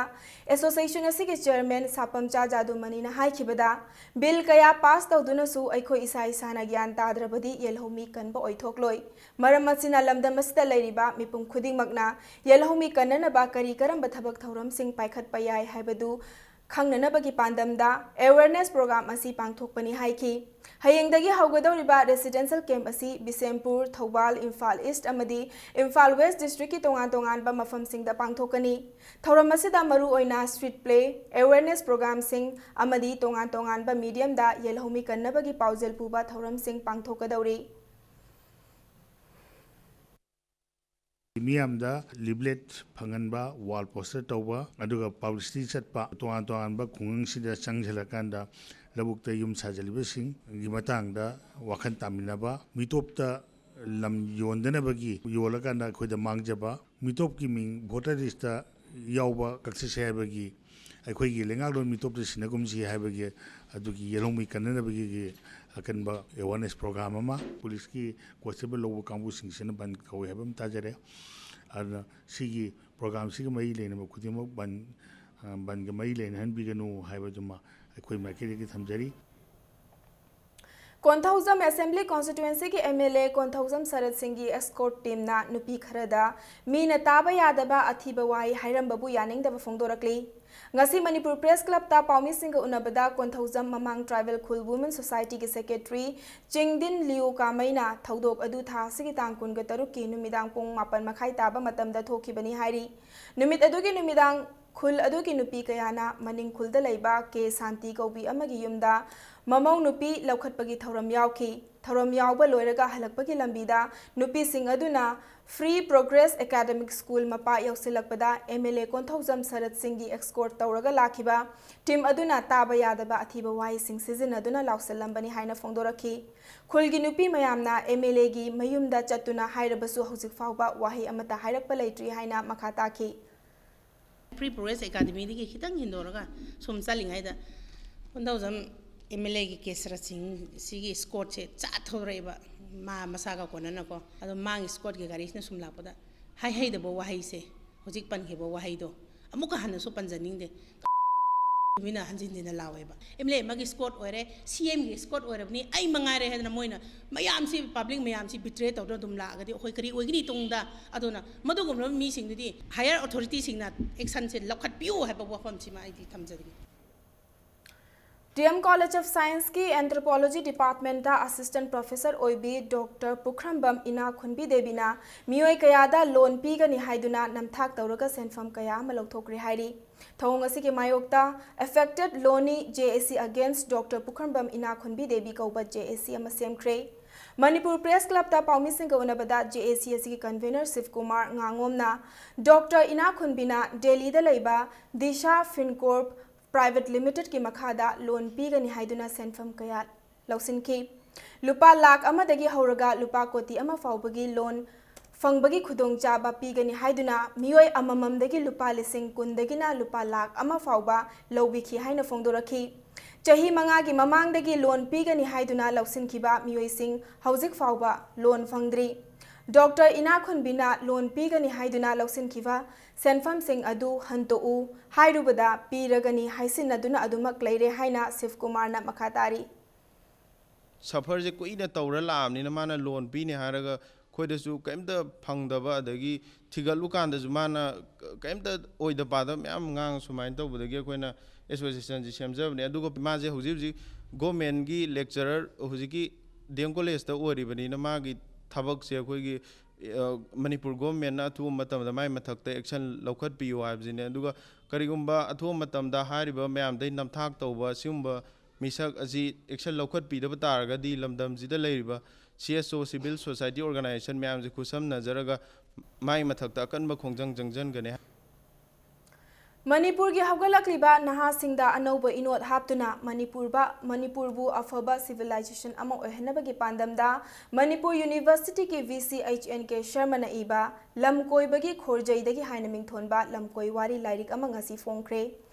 association ꯑꯁꯤꯒꯤ chairman ꯁꯥꯄꯝꯆꯥ ꯖꯥꯗꯨꯃꯅꯤꯅ ꯍꯥꯏꯈꯤꯕꯗ, bill ꯀꯌꯥ pass ꯇꯧꯗꯨꯅꯁꯨ ꯑꯩꯈꯣꯏ ꯏꯁꯥ ꯏꯁꯥꯅ ꯒ꯭ꯌꯥꯟ ꯇꯥꯗ꯭ꯔꯕꯗꯤ ꯌꯦꯜꯍꯧꯃꯤ ꯀꯟꯕ ꯑꯣꯏꯊꯣꯛꯂꯣꯏ꯫ ꯃꯔꯝ ꯑꯁꯤꯅ ꯂꯝꯗꯝ ꯑꯁꯤꯗ ꯂꯩꯔꯤꯕ ꯃꯤꯄꯨꯝ ꯈꯨꯗꯤꯡꯃꯛꯅ ꯌꯦꯜꯍꯧꯃꯤ ꯀꯟꯅꯅꯕ ꯀꯔꯤ ꯀꯔꯝꯕ ꯊꯕꯛ ꯊꯧꯔꯝꯁꯤꯡ ꯄꯥꯏꯈꯠꯄ ꯌꯥꯏ ꯍꯥꯏꯕꯗꯨ ꯈꯪꯅꯅꯕꯒꯤ ꯄꯥꯟꯗꯝꯗ awareness program ꯑꯁꯤ ꯄꯥꯡꯊꯣꯛꯄꯅꯤ ꯍꯥꯏꯈꯤ꯫ ꯍꯌꯦꯡꯗꯒꯤ ꯍꯧꯒꯗꯧꯔꯤꯕ residential camp ꯑꯁꯤ ꯕꯤꯁꯦꯝꯄꯨꯔ, ꯊꯧꯕꯥꯜ, ꯏꯝꯐꯥꯜ East ꯑꯃꯗꯤ ꯏꯝꯐꯥꯜ West districtꯀꯤ ꯇꯣꯉꯥꯟ ꯇꯣꯉꯥꯟꯕ ꯃꯐꯝꯁꯤꯡꯗ ꯄꯥꯡꯊꯣꯛꯀꯅꯤ꯫ ꯊꯧꯔꯝ ꯑꯁꯤꯗ ꯃꯔꯨꯑꯣꯏꯅ street play, awareness programꯁꯤꯡ ꯑꯃꯗꯤ ꯇꯣꯉꯥꯟ ꯇꯣꯉꯥꯟꯕ mediumꯗ ꯌꯦꯜꯍꯧꯃꯤ ꯀꯟꯅꯕꯒꯤ ꯄꯥꯎꯖꯦꯜ ꯄꯨꯕ ꯊꯧꯔꯝꯁꯤꯡ ꯄꯥꯡꯊꯣꯛꯀꯗꯧꯔꯤ꯫ ꯃꯤꯌꯥꯝꯗ leaflet ꯐꯪꯍꯟꯕ, wall poster ꯇꯧꯕ, ꯑꯗꯨꯒ publicity ꯆꯠꯄ, ꯇꯣꯉꯥꯟ ꯇꯣꯉꯥꯟꯕ ꯈꯨꯡꯒꯪꯁꯤꯗ ꯆꯪꯁꯤꯜꯂꯀꯥꯟꯗ ꯂꯧꯕꯨꯛꯇ ꯌꯨꯝ ꯁꯥꯖꯤꯜꯂꯤꯕꯁꯤꯡꯒꯤ ꯃꯇꯥꯡꯗ ꯋꯥꯈꯜ ꯇꯥꯃꯤꯟꯅꯕ, ꯃꯤꯇꯣꯞꯇ ꯂꯝ ꯌꯣꯟꯗꯅꯕꯒꯤ, ꯌꯣꯜꯂꯀꯥꯟꯗ ꯑꯩꯈꯣꯏꯗ ꯃꯥꯡꯖꯕ, ꯃꯤꯇꯣꯞꯀꯤ ꯃꯤꯡ voter listꯇ ꯌꯥꯎꯕ ꯀꯛꯆꯁꯦ ꯍꯥꯏꯕꯒꯤ, ꯑꯩꯈꯣꯏꯒꯤ ꯂꯩꯉꯥꯛꯂꯣꯟ ꯃꯤꯇꯣꯞꯇ ꯁꯤꯟꯅꯒꯨꯝꯁꯤ ꯍꯥꯏꯕꯒꯤ, ꯑꯗꯨꯒꯤ ꯌꯦꯜꯍꯧꯃꯤ ꯀꯟꯅꯅꯕꯒꯤ ꯑꯀꯟꯕ awareness program ꯑꯃ꯫ Policeꯀꯤ constable ꯂꯧꯕ ꯀꯥꯡꯕꯨꯁꯤꯡꯁꯤꯅ ꯕꯟ ꯀꯧꯏ ꯍꯥꯏꯕ ꯑꯃ ꯇꯥꯖꯔꯦ꯫ ꯑꯗꯨꯅ ꯁꯤꯒꯤ programꯁꯤꯒ ꯃꯔꯤ ꯂꯩꯅꯕ ꯈꯨꯗꯤꯡꯃꯛ ꯕꯟ, ꯑ, ꯕꯟꯒ ꯃꯔꯤ ꯂꯩꯅꯍꯟꯕꯤꯒꯅꯨ ꯍꯥꯏꯕꯗꯨꯃ ꯑꯩꯈꯣꯏ ꯃꯥꯏꯀꯩꯗꯒꯤ ꯊꯝꯖꯔꯤ꯫ Konthoujam assembly ꯀꯣꯟꯁꯇꯤꯇ꯭ꯋꯦꯟꯁꯤꯒꯤ M L A Konthoujam ꯁꯔꯠ ꯁꯤꯡꯒꯤ ꯑꯦꯁꯀꯣꯔꯠ ꯇꯤꯝꯅ ꯅꯨꯄꯤ ꯈꯔꯗ ꯃꯤꯅ ꯇꯥꯕ ꯌꯥꯗꯕ ꯑꯊꯤꯕ ꯋꯥꯍꯩ ꯍꯥꯏꯔꯝꯕꯕꯨ ꯌꯥꯅꯤꯡꯗꯕ ꯐꯣꯡꯗꯣꯔꯛꯂꯤ꯫ ꯉꯁꯤ ꯃꯅꯤꯄꯨꯔ ꯄ꯭ꯔꯦꯁ ꯀ꯭ꯂꯕꯇ ꯄꯥꯎꯃꯤꯁꯤꯡꯒ ꯎꯅꯕꯗ ꯀꯣꯟꯊꯧꯖꯝ ꯃꯃꯥꯡ ꯇ꯭ꯔꯥꯏꯕꯦꯜ ꯈꯨꯜ ꯋꯨꯃꯦꯟ ꯁꯣꯁꯥꯏꯇꯤꯒꯤ ꯁꯦꯀ꯭ꯔꯦꯇꯔꯤ ꯆꯤꯡꯗꯤꯟ ꯂꯤꯌꯨ ꯀꯥꯃꯩꯅ ꯊꯧꯗꯣꯛ ꯑꯗꯨ ꯊꯥ ꯑꯁꯤꯒꯤ ꯇꯥꯡ ꯀꯨꯟꯒ ꯇꯔꯨꯛꯀꯤ ꯅꯨꯃꯤꯗꯥꯡ ꯄꯨꯡ ꯃꯥꯄꯟ ꯃꯈꯥꯏ ꯇꯥꯕ ꯃꯇꯝꯗ ꯊꯣꯛꯈꯤꯕꯅꯤ ꯍꯥꯏꯔꯤ꯫ ꯅꯨꯃꯤꯠ ꯑꯗꯨꯒꯤ ꯅꯨꯃꯤꯗꯥꯡ ꯈꯨꯜ ꯑꯗꯨꯒꯤ ꯅꯨꯄꯤ ꯀꯌꯥꯅ ꯃꯅꯤꯡ ꯈꯨꯜꯗ ꯂꯩꯕ ꯀꯦ ꯁꯥꯟꯇꯤ ꯀꯧꯕꯤ ꯑꯃꯒꯤ ꯌꯨꯝꯗ ꯃꯃꯧ ꯅꯨꯄꯤ ꯂꯧꯈꯠꯄꯒꯤ ꯊꯧꯔꯝ ꯌꯥꯎꯈꯤ꯫ ꯊꯧꯔꯝ ꯌꯥꯎꯕ ꯂꯣꯏꯔꯒ ꯍꯜꯂꯛꯄꯒꯤ ꯂꯝꯕꯤꯗ ꯅꯨꯄꯤꯁꯤꯡ ꯑꯗꯨꯅ ꯐ꯭ꯔꯤ ꯄ꯭ꯔꯣꯒ꯭ꯔꯦꯁ ꯑꯦꯀꯥꯗꯃꯤꯛ ꯁ꯭ꯀꯨꯜ ꯃꯄꯥ ꯌꯧꯁꯤꯜꯂꯛꯄꯗ ꯑꯦꯝ ꯑꯦꯜ ꯑꯦ ꯀꯣꯟꯊꯧꯖꯝ ꯁꯔꯠ ꯁꯤꯡꯒꯤ ꯑꯦꯁꯀꯣꯔꯠ ꯇꯧꯔꯒ ꯂꯥꯛꯈꯤꯕ ꯇꯤꯝ ꯑꯗꯨꯅ ꯇꯥꯕ ꯌꯥꯗꯕ ꯑꯊꯤꯕ ꯋꯥꯍꯩꯁꯤꯡ ꯁꯤꯖꯤꯟꯅꯗꯨꯅ ꯂꯥꯎꯁꯤꯜꯂꯝꯕꯅꯤ ꯍꯥꯏꯅ ꯐꯣꯡꯗꯣꯔꯛꯈꯤ꯫ ꯈꯨꯜꯒꯤ ꯅꯨꯄꯤ ꯃꯌꯥꯝꯅ ꯑꯦꯝ ꯑꯦꯜ ꯑꯦꯒꯤ ꯃꯌꯨꯝꯗ ꯆꯠꯇꯨꯅ ꯍꯥꯏꯔꯕꯁꯨ ꯍꯧꯖꯤꯛ ꯐꯥꯎꯕ ꯋꯥꯍꯩ ꯑꯃꯠꯇ ꯍꯥꯏꯔꯛꯄ ꯂꯩꯇ꯭ꯔꯤ ꯍꯥꯏꯅ ꯃꯈꯥ ꯇꯥꯈꯤ꯫ ꯐ꯭ꯔꯤ ꯄ꯭ꯔꯣꯒ꯭ꯔꯦꯁ ꯑꯦꯀꯥꯗꯃꯤꯗꯒꯤ ꯈꯤꯇꯪ ꯍꯦꯟꯗꯣꯔꯒ ꯁꯨꯝ ꯆꯠꯂꯤꯉꯩꯗ ꯀꯣꯟꯊꯧꯖꯝ ꯑꯦꯝ ꯑꯦꯜ ꯑꯦꯒꯤ ꯀꯦ ꯁꯔꯠ ꯁꯤꯡ ꯁꯤꯒꯤ ꯏꯁꯀꯣꯔꯠꯁꯦ ꯆꯥꯠ ꯊꯧꯔꯛꯑꯦꯕ, ꯃꯥ ꯃꯁꯥꯒ ꯀꯣꯟꯅꯅꯀꯣ꯫ ꯑꯗꯣ ꯃꯥꯒꯤ ꯏꯁꯀꯣꯔꯠꯀꯤ ꯒꯥꯔꯤꯁꯤꯅ ꯁꯨꯝ ꯂꯥꯛꯄꯗ ꯍꯥꯏꯍꯩꯗꯕ ꯋꯥꯍꯩꯁꯦ, ꯍꯧꯖꯤꯛ ꯄꯟꯈꯤꯕ ꯋꯥꯍꯩꯗꯣ ꯑꯃꯨꯛꯀ ꯍꯟꯅꯁꯨ ꯄꯟꯖꯅꯤꯡꯗꯦ꯫ ꯃꯤꯅ ꯍꯟꯖꯤꯟ ꯍꯟꯖꯤꯟꯅ ꯂꯥꯎꯋꯦꯕ, "ꯑꯦꯝ ꯑꯦꯜ ꯑꯦ ꯑꯃꯒꯤ ꯏꯁꯀꯣꯔꯠ ꯑꯣꯏꯔꯦ, ꯁꯤ ꯑꯦꯝꯒꯤ ꯏꯁꯀꯣꯔꯠ ꯑꯣꯏꯔꯕꯅꯤ, ꯑꯩ ꯃꯉꯥꯏꯔꯦ" ꯍꯥꯏꯗꯅ ꯃꯣꯏꯅ ꯃꯌꯥꯝꯁꯤ, ꯄꯕ꯭ꯂꯤꯛ ꯃꯌꯥꯝꯁꯤ ꯕꯤꯇ꯭ꯔꯦ ꯇꯧꯗꯨꯅ ꯑꯗꯨꯝ ꯂꯥꯛꯑꯒꯗꯤ ꯑꯩꯈꯣꯏ ꯀꯔꯤ ꯑꯣꯏꯒꯅꯤ ꯇꯨꯡꯗ? ꯑꯗꯨꯅ ꯃꯗꯨꯒꯨꯝꯂꯕ ꯃꯤꯁꯤꯡꯗꯨꯗꯤ ꯍꯥꯌꯔ ꯑꯣꯊꯣꯔꯤꯇꯤꯁꯤꯡꯅ ꯑꯦꯛꯁꯟꯁꯦ ꯂꯧꯈꯠꯄꯤꯌꯨ ꯍꯥꯏꯕ ꯋꯥꯐꯝꯁꯤꯃ ꯑꯩꯗꯤ ꯊꯝꯖꯅꯤꯡꯉꯤ꯫ ꯗꯤ ꯑꯦꯝ ꯀꯣꯂꯦꯖ ꯑꯣꯐ ꯁꯥꯏꯟꯁꯀꯤ anthropology department assistant professor ꯑꯣꯏꯕꯤ doctor ꯄꯨꯈ꯭ꯔꯝꯕꯝ ꯏꯅꯥꯈꯨꯟꯕꯤ ꯗꯦꯕꯤꯅ ꯃꯤꯑꯣꯏ ꯀꯌꯥꯗ ꯂꯣꯟ ꯄꯤꯒꯅꯤ ꯍꯥꯏꯗꯨꯅ ꯅꯝꯊꯥꯛ ꯇꯧꯔꯒ ꯁꯦꯟꯐꯝ ꯀꯌꯥ ꯑꯃ ꯂꯧꯊꯣꯛꯈ꯭ꯔꯦ ꯍꯥꯏꯔꯤ꯫ ꯊꯧꯑꯣꯡ ꯑꯁꯤꯒꯤ ꯃꯥꯌꯣꯛꯇ Affected Lonee J A C Against Doctor ꯄꯨꯈ꯭ꯔꯝꯕꯝ ꯏꯅꯥꯈꯨꯟꯕꯤ ꯗꯦꯕꯤ ꯀꯧꯕ ꯖꯦ ꯑꯦ ꯁꯤ ꯑꯃ ꯁꯦꯝꯈ꯭ꯔꯦ꯫ ꯃꯅꯤꯄꯨꯔ ꯄ꯭ꯔꯦꯁ ꯀ꯭ꯂꯕꯇ ꯄꯥꯎꯃꯤꯁꯤꯡꯒ ꯎꯅꯕꯗ ꯖꯦ ꯑꯦ ꯁꯤ ꯑꯁꯤꯒꯤ ꯀꯟꯚꯦꯅꯔ ꯁꯤꯕꯀꯨꯃꯥꯔ ꯉꯥꯉꯣꯝꯅ ꯗꯣꯛꯇꯔ ꯏꯅꯥꯈꯨꯟꯕꯤꯅ ꯗꯦꯜꯂꯤꯗ ꯂꯩꯕ ꯗꯤꯁꯥ ꯐꯤꯟꯀꯣꯔꯞ ꯄ꯭ꯔꯥꯏꯚꯦꯠ ꯂꯤꯃꯤꯇꯦꯗꯀꯤ ꯃꯈꯥꯗ ꯂꯣꯟ ꯄꯤꯒꯅꯤ ꯍꯥꯏꯗꯨꯅ ꯁꯦꯟꯐꯝ ꯀꯌꯥ ꯂꯧꯁꯤꯟꯈꯤ꯫ ꯂꯨꯄꯥ ꯂꯥꯈ ꯑꯃꯗꯒꯤ ꯍꯧꯔꯒ ꯂꯨꯄꯥ ꯀꯣꯇꯤ ꯑꯃ ꯐꯥꯎꯕꯒꯤ ꯂꯣꯟ ꯐꯪꯕꯒꯤ ꯈꯨꯗꯣꯡꯆꯥꯕ ꯄꯤꯒꯅꯤ ꯍꯥꯏꯗꯨꯅ ꯃꯤꯑꯣꯏ ꯑꯃꯃꯝꯗꯒꯤ ꯂꯨꯄꯥ ꯂꯤꯁꯤꯡ ꯀꯨꯟꯗꯒꯤꯅ ꯂꯨꯄꯥ ꯂꯥꯈ ꯑꯃ ꯐꯥꯎꯕ ꯂꯧꯕꯤꯈꯤ ꯍꯥꯏꯅ ꯐꯣꯡꯗꯣꯔꯛꯈꯤ꯫ ꯆꯍꯤ ꯃꯉꯥꯒꯤ ꯃꯃꯥꯡꯗꯒꯤ ꯂꯣꯟ ꯄꯤꯒꯅꯤ ꯍꯥꯏꯗꯨꯅ ꯂꯧꯁꯤꯟꯈꯤꯕ ꯃꯤꯑꯣꯏꯁꯤꯡ ꯍꯧꯖꯤꯛ ꯐꯥꯎꯕ ꯂꯣꯟ ꯐꯪꯗ꯭ꯔꯤ꯫ ꯗꯣꯛꯇꯔ ꯏꯅꯥꯈꯨꯟꯕꯤꯅ ꯂꯣꯟ ꯄꯤꯒꯅꯤ ꯍꯥꯏꯗꯨꯅ ꯂꯧꯁꯤꯟꯈꯤꯕ ꯁꯦꯟꯐꯝꯁꯤꯡ ꯑꯗꯨ ꯍꯟꯇꯣꯛꯎ ꯍꯥꯏꯔꯨꯕꯗ ꯄꯤꯔꯒꯅꯤ ꯍꯥꯏꯁꯤꯟꯅꯗꯨꯅ ꯑꯗꯨꯃꯛ ꯂꯩꯔꯦ ꯍꯥꯏꯅ ꯁꯤꯕꯀꯨꯃꯥꯔꯅ ꯃꯈꯥ ꯇꯥꯔꯤ꯫ ꯁꯐꯔꯁꯦ ꯀꯨꯏꯅ ꯇꯧꯔ ꯂꯥꯛꯑꯕꯅꯤꯅ ꯃꯥꯅ ꯂꯣꯟ ꯄꯤꯅꯤ ꯍꯥꯏꯔꯒ ꯑꯩꯈꯣꯏꯗꯁꯨ ꯀꯔꯤꯝꯇ ꯐꯪꯗꯕ, ꯑꯗꯒꯤ ꯊꯤꯒꯠꯂꯨ ꯀꯥꯟꯗꯁꯨ ꯃꯥꯅ ꯀꯔꯤꯝꯇ ꯑꯣꯏꯗ ꯄꯥꯗꯕ ꯃꯌꯥꯝ ꯉꯥꯡ꯫ ꯁꯨꯃꯥꯏꯅ ꯇꯧꯕꯗꯒꯤ ꯑꯩꯈꯣꯏꯅ ꯑꯦꯁꯣꯁꯤꯌꯦꯁꯟꯁꯤ ꯁꯦꯝꯖꯕꯅꯦ꯫ ꯑꯗꯨꯒ ꯃꯥꯁꯦ ꯍꯧꯖꯤꯛ ꯍꯧꯖꯤꯛ ꯒꯣꯔꯃꯦꯟꯒꯤ ꯂꯦꯛꯆꯔꯔ ꯍꯧꯖꯤꯛꯀꯤ ꯗꯤ ꯑꯦꯝ ꯀꯣꯂꯦꯖꯇ ꯑꯣꯏꯔꯤꯕꯅꯤꯅ ꯃꯥꯒꯤ ꯊꯕꯛꯁꯦ ꯑꯩꯈꯣꯏꯒꯤ ꯃꯅꯤꯄꯨꯔ ꯒꯣꯔꯃꯦꯟꯅ ꯑꯊꯨꯕ ꯃꯇꯝꯗ ꯃꯥꯏ ꯃꯊꯛꯇ ꯑꯦꯛꯁꯟ ꯂꯧꯈꯠꯄꯤꯌꯨ ꯍꯥꯏꯕꯁꯤꯅꯦ꯫ ꯑꯗꯨꯒ ꯀꯔꯤꯒꯨꯝꯕ ꯑꯊꯨꯕ ꯃꯇꯝꯗ ꯍꯥꯏꯔꯤꯕ ꯃꯌꯥꯝꯗꯩ ꯅꯝꯊꯥꯛ ꯇꯧꯕ ꯁꯤꯒꯨꯝꯕ ꯃꯤꯁꯛ ꯑꯁꯤ ꯑꯦꯛꯁꯟ ꯂꯧꯈꯠꯄꯤꯗꯕ ꯇꯥꯔꯒꯗꯤ ꯂꯝꯗꯝꯁꯤꯗ ꯂꯩꯔꯤꯕ ꯁꯤ ꯑꯦꯁ ꯑꯣ, ꯁꯤꯚꯤꯜ ꯁꯣꯁꯥꯏꯇꯤ ꯑꯣꯔꯒꯅꯥꯏꯖꯦꯁꯟ ꯃꯌꯥꯝꯁꯤ ꯈꯨꯠꯁꯝꯅꯖꯔꯒ ꯃꯥꯏ ꯃꯊꯛꯇ ꯑꯀꯟꯕ ꯈꯣꯡꯖꯪ ꯆꯪꯁꯤꯟꯒꯅꯤ꯫ ꯃꯅꯤꯄꯨꯔꯒꯤ ꯍꯧꯒꯠꯂꯛꯂꯤꯕ ꯅꯍꯥꯁꯤꯡꯗ ꯑꯅꯧꯕ ꯏꯅꯣꯠ ꯍꯥꯞꯇꯨꯅ ꯃꯅꯤꯄꯨꯔꯕ-, ꯃꯅꯤꯄꯨꯔꯕꯨ ꯑꯐꯕ civilization ꯑꯃ ꯑꯣꯏꯍꯟꯅꯕꯒꯤ ꯄꯥꯟꯗꯝꯗ ꯃꯅꯤꯄꯨꯔ ꯌꯨꯅꯤꯚꯔꯁꯤꯇꯤꯒꯤ ꯚꯤ ꯁꯤ ꯑꯩꯆ ꯑꯦꯟ ꯀꯦ ꯁꯔꯃꯅ ꯏꯕ ꯂꯝ ꯀꯣꯏꯕꯒꯤ ꯈꯣꯔꯖꯩꯗꯒꯤ ꯍꯥꯏꯅ ꯃꯤꯡꯊꯣꯟꯕ ꯂꯝꯀꯣꯏ ꯋꯥꯔꯤ ꯂꯥꯏꯔꯤꯛ ꯑꯃ ꯉꯁꯤ ꯐꯣꯡꯈ꯭ꯔꯦ꯫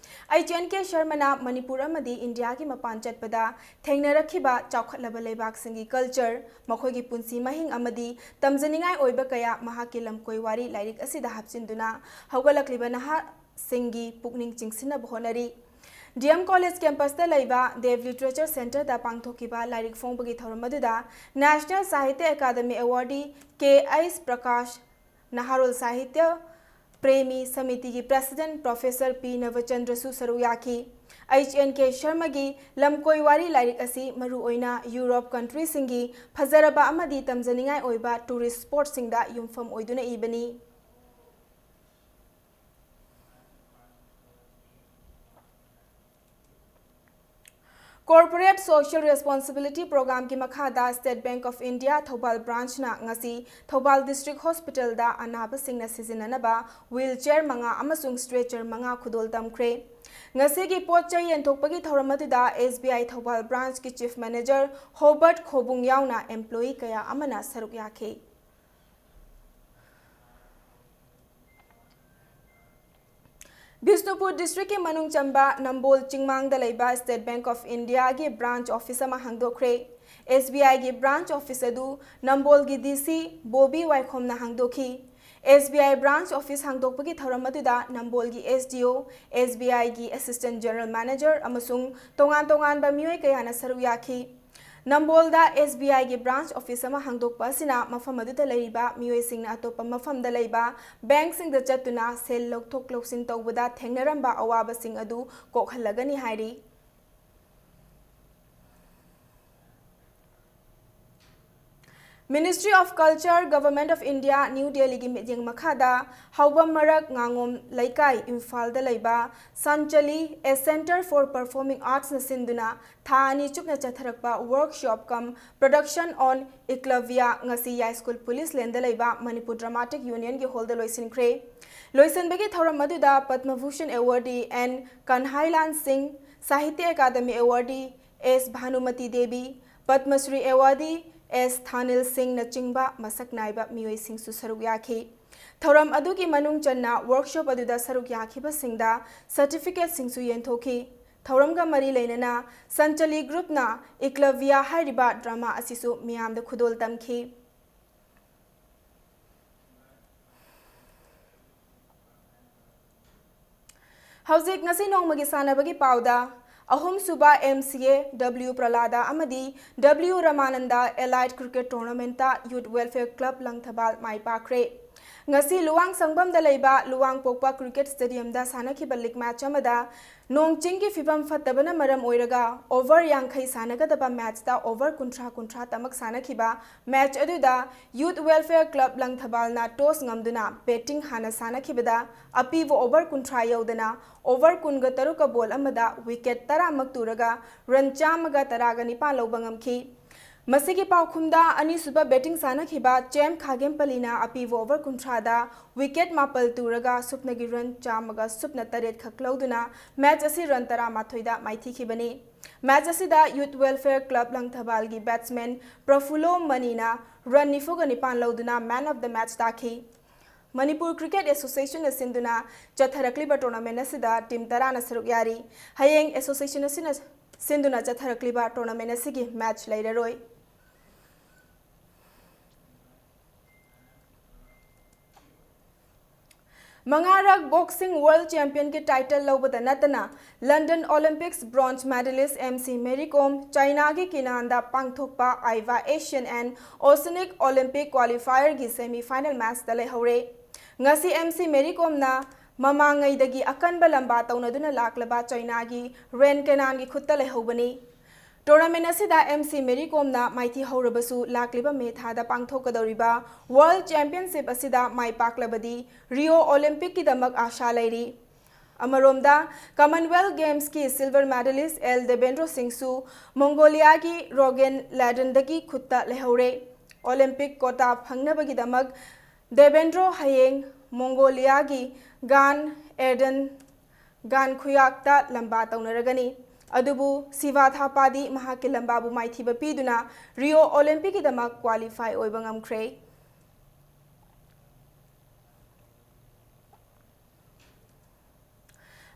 ꯑꯩꯆ ꯑꯦꯟ ꯀꯦ ꯁꯔꯃꯅ ꯃꯅꯤꯄꯨꯔ ꯑꯃꯗꯤ ꯏꯟꯗꯤꯌꯥꯒꯤ ꯃꯄꯥꯟ ꯆꯠꯄꯗ ꯊꯦꯡꯅꯔꯛꯈꯤꯕ ꯆꯥꯎꯈꯠꯂꯕ ꯂꯩꯕꯥꯛꯁꯤꯡꯒꯤ culture, ꯃꯈꯣꯏꯒꯤ ꯄꯨꯟꯁꯤ ꯃꯍꯤꯡ ꯑꯃꯗꯤ ꯇꯝꯖꯅꯤꯡꯉꯥꯏ ꯑꯣꯏꯕ ꯀꯌꯥ ꯃꯍꯥꯛꯀꯤ ꯂꯝꯀꯣꯏ ꯋꯥꯔꯤ ꯂꯥꯏꯔꯤꯛ ꯑꯁꯤꯗ ꯍꯥꯞꯆꯤꯟꯗꯨꯅ ꯍꯧꯒꯠꯂꯛꯂꯤꯕ ꯅꯍꯥꯁꯤꯡꯒꯤ ꯄꯨꯛꯅꯤꯡ ꯆꯤꯡꯁꯤꯟꯅꯕ ꯍꯣꯠꯅꯔꯤ꯫ ꯗꯤ ꯑꯦꯝ ꯀꯣꯂꯦꯖ ꯀꯦꯝꯄꯁꯇ ꯂꯩꯕ ꯗꯦꯕ ꯂꯤꯇꯔꯦꯆꯔ ꯁꯦꯟꯇꯔꯗ ꯄꯥꯡꯊꯣꯛꯈꯤꯕ ꯂꯥꯏꯔꯤꯛ ꯐꯣꯡꯕꯒꯤ ꯊꯧꯔꯝ ꯑꯗꯨꯗ ꯅꯦꯁꯅꯦꯜ ꯁꯥꯍꯤꯇ꯭ꯌ ꯑꯦꯀꯥꯗꯃꯤ ꯑꯦꯋꯥꯔꯗꯤ ꯀꯦ ꯑꯩꯆ ꯄ꯭ꯔꯀꯥꯁ, ꯅꯍꯥꯔꯣꯜ ꯁꯥꯍꯤꯇ꯭ꯌ ꯄ꯭ꯔꯦꯃꯤ ꯁꯃꯤꯇꯤꯒꯤ ꯄ꯭ꯔꯦꯁꯤꯗꯦꯟꯠ ꯄ꯭ꯔꯣꯐꯦꯁꯔ ꯄꯤ ꯅꯕꯆꯟꯗ꯭ꯔꯁꯨ ꯁꯔꯨꯛ ꯌꯥꯈꯤ꯫ ꯑꯩꯆ ꯑꯦꯟ ꯀꯦ ꯁꯔꯃꯒꯤ ꯂꯝꯀꯣꯏ ꯋꯥꯔꯤ ꯂꯥꯏꯔꯤꯛ ꯑꯁꯤ ꯃꯔꯨꯑꯣꯏꯅ ꯌꯨꯔꯣꯞ ꯀꯟꯇ꯭ꯔꯤꯁꯤꯡꯒꯤ ꯐꯖꯔꯕ ꯑꯃꯗꯤ ꯇꯝꯖꯅꯤꯡꯉꯥꯏ ꯑꯣꯏꯕ ꯇꯨꯔꯤꯁ ꯁ꯭ꯄꯣꯠꯁꯤꯡꯗ ꯌꯨꯝꯐꯝ ꯑꯣꯏꯗꯨꯅ ꯏꯕꯅꯤ꯫ Corporate Social Responsibility Programmeꯒꯤ ꯃꯈꯥꯗ State Bank of India Thoubal branchꯅ ꯉꯁꯤ ꯊꯧꯕꯥꯜ District Hospitalꯗ ꯑꯅꯥꯕꯁꯤꯡꯅ ꯁꯤꯖꯤꯟꯅꯅꯕ wheelchair ꯃꯉꯥ ꯑꯃꯁꯨꯡ stretcher ꯃꯉꯥ ꯈꯨꯗꯣꯜ ꯇꯝꯈ꯭ꯔꯦ꯫ ꯉꯁꯤꯒꯤ ꯄꯣꯠ ꯆꯩ ꯌꯦꯟꯊꯣꯛꯄꯒꯤ ꯊꯧꯔꯝ ꯑꯗꯨꯗ ꯑꯦꯁ ꯕꯤ ꯑꯥꯏ ꯊꯧꯕꯥꯜ branchꯀꯤ Chief Manager ꯍꯣꯕꯔꯠ ꯈꯣꯕꯨꯡ ꯌꯥꯎꯅ employee ꯀꯌꯥ ꯑꯃꯅ ꯁꯔꯨꯛ ꯌꯥꯈꯤ꯫ ꯕꯤꯁꯅꯨꯄꯨꯔ districtꯀꯤ ꯃꯅꯨꯡ ꯆꯟꯕ ꯅꯝꯕꯣꯜ ꯆꯤꯡꯃꯥꯡꯗ ꯂꯩꯕ State Bank of Indiaꯒꯤ branch office ꯑꯃ ꯍꯥꯡꯗꯣꯛꯈ꯭ꯔꯦ꯫ ꯑꯦꯁ ꯕꯤ ꯑꯥꯏꯒꯤ branch office ꯑꯗꯨ ꯅꯝꯕꯣꯜꯒꯤ ꯗꯤ ꯁꯤ ꯕꯣꯕꯤ ꯋꯥꯏꯈꯣꯝꯅ ꯍꯥꯡꯗꯣꯛꯈꯤ꯫ ꯑꯦꯁ ꯕꯤ ꯑꯥꯏ branch office ꯍꯥꯡꯗꯣꯛꯄꯒꯤ ꯊꯧꯔꯝ ꯑꯗꯨꯗ ꯅꯝꯕꯣꯜꯒꯤ ꯑꯦꯁ ꯗꯤ ꯑꯣ, ꯑꯦꯁ ꯕꯤ ꯑꯥꯏꯒꯤ Assistant General Manager ꯑꯃꯁꯨꯡ ꯇꯣꯉꯥꯟ ꯇꯣꯉꯥꯟꯕ ꯃꯤꯑꯣꯏ ꯀꯌꯥꯅ ꯁꯔꯨꯛ ꯌꯥꯈꯤ꯫ ꯅꯝꯕꯣꯜꯗ ꯑꯦꯁ ꯕꯤ ꯑꯥꯏꯒꯤ ꯕ꯭ꯔꯥꯟꯆ ꯑꯣꯐꯤꯁ ꯑꯃ ꯍꯥꯡꯗꯣꯛꯄ ꯑꯁꯤꯅ ꯃꯐꯝ ꯑꯗꯨꯗ ꯂꯩꯔꯤꯕ ꯃꯤꯑꯣꯏꯁꯤꯡꯅ ꯑꯇꯣꯞꯄ ꯃꯐꯝꯗ ꯂꯩꯕ ꯕꯦꯡꯛꯁꯤꯡꯗ ꯆꯠꯇꯨꯅ ꯁꯦꯜ ꯂꯧꯊꯣꯛ ꯂꯧꯁꯤꯟ ꯇꯧꯕꯗ ꯊꯦꯡꯅꯔꯝꯕ ꯑꯋꯥꯕꯁꯤꯡ ꯑꯗꯨ ꯀꯣꯛꯍꯜꯂꯒꯅꯤ ꯍꯥꯏꯔꯤ꯫ Ministry of Culture, Government of India, New Delhiꯒꯤ ꯃꯤꯠꯌꯦꯡ ꯃꯈꯥꯗ ꯍꯥꯎꯕꯝ ꯃꯔꯛ ꯉꯥꯉꯣꯝ ꯂꯩꯀꯥꯏ, ꯏꯝꯐꯥꯜꯗ ꯂꯩꯕ ꯁꯟꯆꯂꯤ, A Centre for Performing Artsꯅ ꯁꯤꯟꯗꯨꯅ ꯊꯥ ꯑꯅꯤ ꯆꯨꯞꯅ ꯆꯠꯊꯔꯛꯄ workshop cum production on Eklavya ꯉꯁꯤ ꯌꯥꯏꯁ꯭ꯀꯨꯜ ꯄꯨꯂꯤꯁ ꯂꯦꯟꯗ ꯂꯩꯕ ꯃꯅꯤꯄꯨꯔ ꯗ꯭ꯔꯃꯥꯇꯤꯛ ꯌꯨꯅꯤꯌꯟꯒꯤ ꯍꯣꯜꯗ ꯂꯣꯏꯁꯤꯟꯈ꯭ꯔꯦ꯫ ꯂꯣꯏꯁꯤꯟꯕꯒꯤ ꯊꯧꯔꯝ ꯑꯗꯨꯗ Padma Bhushan awardee N Kanhailal Singh, Sahitya Akademi awardee S Bhanumati Devi, Padma Shri awardee S Thanil ꯁꯤꯡꯅꯆꯤꯡꯕ ꯃꯁꯛ ꯅꯥꯏꯕ ꯃꯤꯑꯣꯏꯁꯤꯡꯁꯨ ꯁꯔꯨꯛ ꯌꯥꯈꯤ꯫ ꯊꯧꯔꯝ ꯑꯗꯨꯒꯤ ꯃꯅꯨꯡ ꯆꯟꯅ workshop ꯑꯗꯨꯗ ꯁꯔꯨꯛ ꯌꯥꯈꯤꯕꯁꯤꯡꯗ certificateꯁꯤꯡꯁꯨ ꯌꯦꯟꯊꯣꯛꯈꯤ꯫ ꯊꯧꯔꯝꯒ ꯃꯔꯤ ꯂꯩꯅꯅ ꯁꯟꯆꯂꯤ groupꯅ ꯏꯀꯂꯚ꯭ꯌ ꯍꯥꯏꯔꯤꯕ ꯗ꯭ꯔꯃꯥ ꯑꯁꯤꯁꯨ ꯃꯤꯌꯥꯝꯗ ꯈꯨꯗꯣꯜ ꯇꯝꯈꯤ꯫ ꯍꯧꯖꯤꯛ ꯉꯁꯤ ꯅꯣꯡꯃꯒꯤ ꯁꯥꯟꯅꯕꯒꯤ ꯄꯥꯎꯗ, ꯑꯍꯨꯝꯁꯨꯕ M C A W ꯄ꯭ꯔꯂꯥꯗ ꯑꯃꯗꯤ W ꯔꯃꯥꯅꯟꯗ Elite Cricket Tournamentꯇ Youth Welfare Club Langthabal ꯃꯥꯏ ꯄꯥꯛꯈ꯭ꯔꯦ꯫ ꯉꯁꯤ ꯂꯨꯋꯥꯡ ꯁꯪꯕꯝꯗ ꯂꯩꯕ ꯂꯨꯋꯥꯡ ꯄꯣꯛꯄ Cricket Stadiumꯗ ꯁꯥꯟꯅꯈꯤꯕ league match ꯑꯃꯗ ꯅꯣꯡ ꯆꯤꯡꯒꯤ ꯐꯤꯕꯝ ꯐꯠꯇꯕꯅ ꯃꯔꯝ ꯑꯣꯏꯔꯒ over ꯌꯥꯡꯈꯩ ꯁꯥꯟꯅꯒꯗꯕ matchꯇ over ꯀꯨꯟꯊ꯭ꯔꯥ ꯀꯨꯟꯊ꯭ꯔꯥ ꯇꯃꯛ ꯁꯥꯟꯅꯈꯤꯕ match ꯑꯗꯨꯗ Youth Welfare Club ꯂꯪꯊꯕꯥꯜꯅ toss ꯉꯝꯗꯨꯅ batting ꯍꯥꯟꯅ ꯁꯥꯟꯅꯈꯤꯕꯗ ꯑꯄꯤꯕ over ꯀꯨꯟꯊ꯭ꯔꯥ ꯌꯧꯗꯅ over ꯀꯨꯟꯒ ꯇꯔꯨꯛꯀ ball ꯑꯃꯗ wicket ꯇꯔꯥꯃꯛ ꯇꯨꯔꯒ run ꯆꯥꯝꯃꯒ ꯇꯔꯥꯒ ꯅꯤꯄꯥꯟ ꯂꯧꯕ ꯉꯝꯈꯤ꯫ ꯃꯁꯤꯒꯤ ꯄꯥꯎꯈꯨꯝꯗ ꯑꯅꯤꯁꯨꯕ batting ꯁꯥꯟꯅꯈꯤꯕ ꯆꯦꯝ ꯈꯥꯒꯦꯝꯄꯂꯤꯅ ꯑꯄꯤꯕ over ꯀꯨꯟꯊ꯭ꯔꯥꯗ wicket ꯃꯥꯄꯜ ꯇꯨꯔꯒ ꯁꯨꯞꯅꯒꯤ run ꯆꯥꯝꯃꯒ ꯁꯨꯞꯅ ꯇꯔꯦꯠ ꯈꯛ ꯂꯧꯗꯨꯅ match ꯑꯁꯤ run ꯇꯔꯥꯃꯥꯊꯣꯏꯗ ꯃꯥꯏꯊꯤꯈꯤꯕꯅꯤ꯫ Match ꯑꯁꯤꯗ Youth Welfare Club ꯂꯪꯊꯕꯥꯜꯒꯤ batsman ꯄ꯭ꯔꯐꯨꯜꯂꯣ ꯃꯅꯤꯅ run ꯅꯤꯐꯨꯒ ꯅꯤꯄꯥꯟ ꯂꯧꯗꯨꯅ man of the match ꯇꯥꯈꯤ꯫ ꯃꯅꯤꯄꯨꯔ Cricket Associationꯅ ꯁꯤꯟꯗꯨꯅ ꯆꯠꯊꯔꯛꯂꯤꯕ tournament ꯑꯁꯤꯗ team ꯇꯔꯥꯅ ꯁꯔꯨꯛ ꯌꯥꯔꯤ꯫ ꯍꯌꯦꯡ association ꯑꯁꯤꯅ ꯁꯤꯟꯗꯨꯅ ꯆꯠꯊꯔꯛꯂꯤꯕ tournament ꯑꯁꯤꯒꯤ match ꯂꯩꯔꯔꯣꯏ꯫ ꯃꯉꯥꯔꯛ boxing world championꯒꯤ title ꯂꯧꯕꯗ ꯅꯠꯇꯅ, London Olympics bronze medalist M C Mary Kom ꯆꯥꯏꯅꯥꯒꯤ ꯀꯤꯅꯥꯟꯗ ꯄꯥꯡꯊꯣꯛꯄ IVA Asian and Oceanic Olympic qualifierꯒꯤ semi final matchꯇ ꯂꯩꯍꯧꯔꯦ꯫ ꯉꯁꯤ M C Mary Komꯅ ꯃꯃꯥꯡꯉꯩꯗꯒꯤ ꯑꯀꯟꯕ ꯂꯝꯕꯥ ꯇꯧꯅꯗꯨꯅ ꯂꯥꯛꯂꯕ ꯆꯥꯏꯅꯥꯒꯤ ꯔꯦꯟ ꯀꯦꯅꯥꯟꯒꯤ ꯈꯨꯠꯇ ꯂꯩꯍꯧꯕꯅꯤ꯫ Tournament ꯑꯁꯤꯗ M C Mary Komꯅ ꯃꯥꯏꯊꯤ ꯍꯧꯔꯕꯁꯨ, ꯂꯥꯛꯂꯤꯕ ꯃꯦ ꯊꯥꯗ ꯄꯥꯡꯊꯣꯛꯀꯗꯧꯔꯤꯕ World Championship ꯑꯁꯤꯗ ꯃꯥꯏ ꯄꯥꯛꯂꯕꯗꯤ Rio Olympicꯀꯤꯗꯃꯛ ꯑꯥꯁꯥ ꯂꯩꯔꯤ꯫ ꯑꯃꯔꯣꯝꯗ, Commonwealth Gamesꯀꯤ silver medalist L Devendra Singhꯁꯨ ꯃꯣꯡꯒꯣꯂꯤꯌꯥꯒꯤ ꯔꯣꯒꯦꯟ ꯂꯦꯗꯟꯗꯒꯤ ꯈꯨꯠꯇ ꯂꯩꯍꯧꯔꯦ꯫ Olympic quota ꯐꯪꯅꯕꯒꯤꯗꯃꯛ ꯗꯦꯕꯦꯟꯗ꯭ꯔꯣ ꯍꯌꯦꯡ ꯃꯣꯡꯒꯣꯂꯤꯌꯥꯒꯤ ꯒꯥꯟ ꯑꯦꯔꯗꯟ ꯒꯥꯟ ꯈꯨꯌꯥꯛꯇ ꯂꯝꯕꯥ ꯇꯧꯅꯔꯒꯅꯤ꯫ ꯑꯗꯨꯕꯨ ꯁꯤꯚꯥ ꯊꯥꯄꯥꯗꯤ ꯃꯍꯥꯛꯀꯤ ꯂꯝꯕꯥꯕꯨ ꯃꯥꯏꯊꯤꯕ ꯄꯤꯗꯨꯅ Rio Olympicꯀꯤꯗꯃꯛ qualify ꯑꯣꯏꯕ ꯉꯝꯈ꯭ꯔꯦ꯫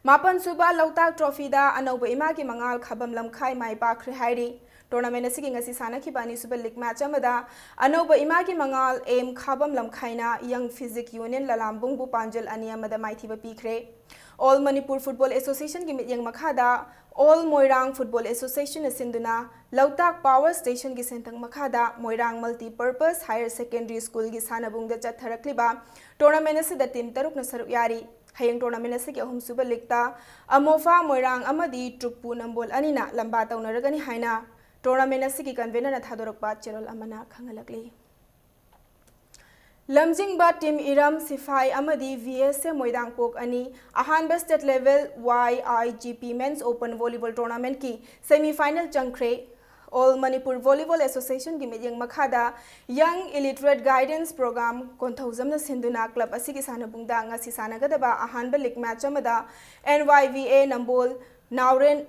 ꯃꯥꯄꯟ ꯁꯨꯕ ꯂꯣꯛꯇꯥꯛ trophyꯗ ꯑꯅꯧꯕ ꯏꯃꯥꯒꯤ ꯃꯉꯥꯜ ꯈꯥꯕꯝ ꯂꯝꯈꯥꯏ ꯃꯥꯏ ꯄꯥꯛꯈ꯭ꯔꯦ ꯍꯥꯏꯔꯤ꯫ Tournament ꯑꯁꯤꯒꯤ ꯉꯁꯤ ꯁꯥꯟꯅꯈꯤꯕ ꯑꯅꯤꯁꯨꯕ league match ꯑꯃꯗ ꯑꯅꯧꯕ ꯏꯃꯥꯒꯤ ꯃꯉꯥꯜ M ꯈꯥꯕꯝ ꯂꯝꯈꯥꯏꯅ Young Physique Union ꯂꯂꯥꯝꯕꯨꯡꯕꯨ ꯄꯥꯟꯖꯜ ꯑꯅꯤ ꯑꯃꯗ ꯃꯥꯏꯊꯤꯕ ꯄꯤꯈ꯭ꯔꯦ꯫ All Manipur Football Associationꯒꯤ ꯃꯤꯠꯌꯦꯡ ꯃꯈꯥꯗ All Moirang Football Associationꯅ ꯁꯤꯟꯗꯨꯅ ꯂꯣꯛꯇꯥꯛ Power Stationꯒꯤ ꯁꯦꯟꯊꯪ ꯃꯈꯥꯗ Moirang Multipurpose Higher Secondary Schoolꯒꯤ ꯁꯥꯟꯅꯕꯨꯡꯗ ꯆꯠꯊꯔꯛꯂꯤꯕ tournament ꯑꯁꯤꯗ team ꯇꯔꯨꯛꯅ ꯁꯔꯨꯛ ꯌꯥꯔꯤ꯫ ꯍꯌꯦꯡ tournament ꯑꯁꯤꯒꯤ ꯑꯍꯨꯝꯁꯨꯕ leagueꯇ ꯑꯃꯣꯐꯥ ꯃꯣꯏꯔꯥꯡ ꯑꯃꯗꯤ ꯇ꯭ꯔꯨꯛꯄꯨ ꯅꯝꯕꯣꯜ ꯑꯅꯤꯅ ꯂꯝꯕꯥ ꯇꯧꯅꯔꯒꯅꯤ ꯍꯥꯏꯅ tournamentꯅ ꯊꯥꯗꯣꯔꯛꯄ ꯆꯦꯔꯣꯜ ꯑꯃꯅ ꯈꯪꯍꯜꯂꯛꯂꯤ꯫ ꯂꯝꯖꯤꯡꯕ team ꯏꯔꯝ ꯁꯤꯐꯥꯏ ꯑꯃꯗꯤ VSA ꯃꯣꯏꯔꯥꯡꯄꯣꯛ ꯑꯅꯤ ꯑꯍꯥꯟꯕ state level YIGP Men's Open Volleyball Tournamentꯀꯤ semi final ꯆꯪꯈ꯭ꯔꯦ꯫ All Manipur Volleyball Associationꯒꯤ ꯃꯤꯠꯌꯦꯡ ꯃꯈꯥꯗ Young Illiterate Guidance Program ꯀꯣꯟꯊꯧꯖꯝꯅ ꯁꯤꯟꯗꯨꯅ club ꯑꯁꯤꯒꯤ ꯁꯥꯟꯅꯕꯨꯡꯗ ꯉꯁꯤ ꯁꯥꯟꯅꯒꯗꯕ ꯑꯍꯥꯟꯕ league match ꯑꯃꯗ NYVA ꯅꯝꯕꯣꯜ ꯅꯥꯎꯔꯦꯟ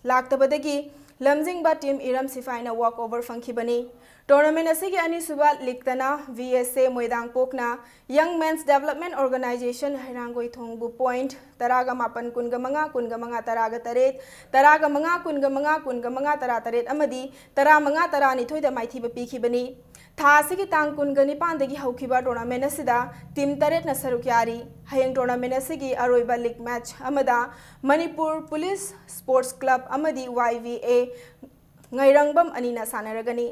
ꯂꯥꯛꯇꯕꯗꯒꯤ ꯂꯝꯖꯤꯡꯕ team ꯏꯔꯝ ꯁꯤꯐꯥꯏꯅ walk over ꯐꯪꯈꯤꯕꯅꯤ꯫ Tournament ꯑꯁꯤꯒꯤ ꯑꯅꯤꯁꯨꯕ leagueꯇꯅ VSA ꯃꯣꯏꯔꯥꯡꯄꯣꯛꯅ Young Men's Development Organization ꯍꯩꯔꯥꯡꯒꯣꯏꯊꯣꯡꯕꯨ point ꯇꯔꯥꯒ ꯃꯥꯄꯟ, ꯀꯨꯟꯒ ꯃꯉꯥ, ꯀꯨꯟꯒ ꯃꯉꯥ, ꯇꯔꯥꯒ ꯇꯔꯦꯠ, ꯇꯔꯥꯒ ꯃꯉꯥ, ꯀꯨꯟꯒ ꯃꯉꯥ, ꯀꯨꯟꯒ ꯃꯉꯥ, ꯇꯔꯥ ꯇꯔꯦꯠ ꯑꯃꯗꯤ ꯇꯔꯥꯃꯉꯥ, ꯇꯔꯥꯅꯤꯊꯣꯏꯗ ꯃꯥꯏꯊꯤꯕ ꯄꯤꯈꯤꯕꯅꯤ꯫ ꯊꯥ ꯑꯁꯤꯒꯤ ꯇꯥꯡ ꯀꯨꯟꯒ ꯅꯤꯄꯥꯟꯗꯒꯤ ꯍꯧꯈꯤꯕ tournament ꯑꯁꯤꯗ team ꯇꯔꯦꯠꯅ ꯁꯔꯨꯛ ꯌꯥꯔꯤ꯫ ꯍꯌꯦꯡ tournament ꯑꯁꯤꯒꯤ ꯑꯔꯣꯏꯕ league match ꯑꯃꯗ ꯃꯅꯤꯄꯨꯔ Police Sports Club ꯑꯃꯗꯤ Y V A ꯉꯩꯔꯪꯕꯝ ꯑꯅꯤꯅ ꯁꯥꯟꯅꯔꯒꯅꯤ꯫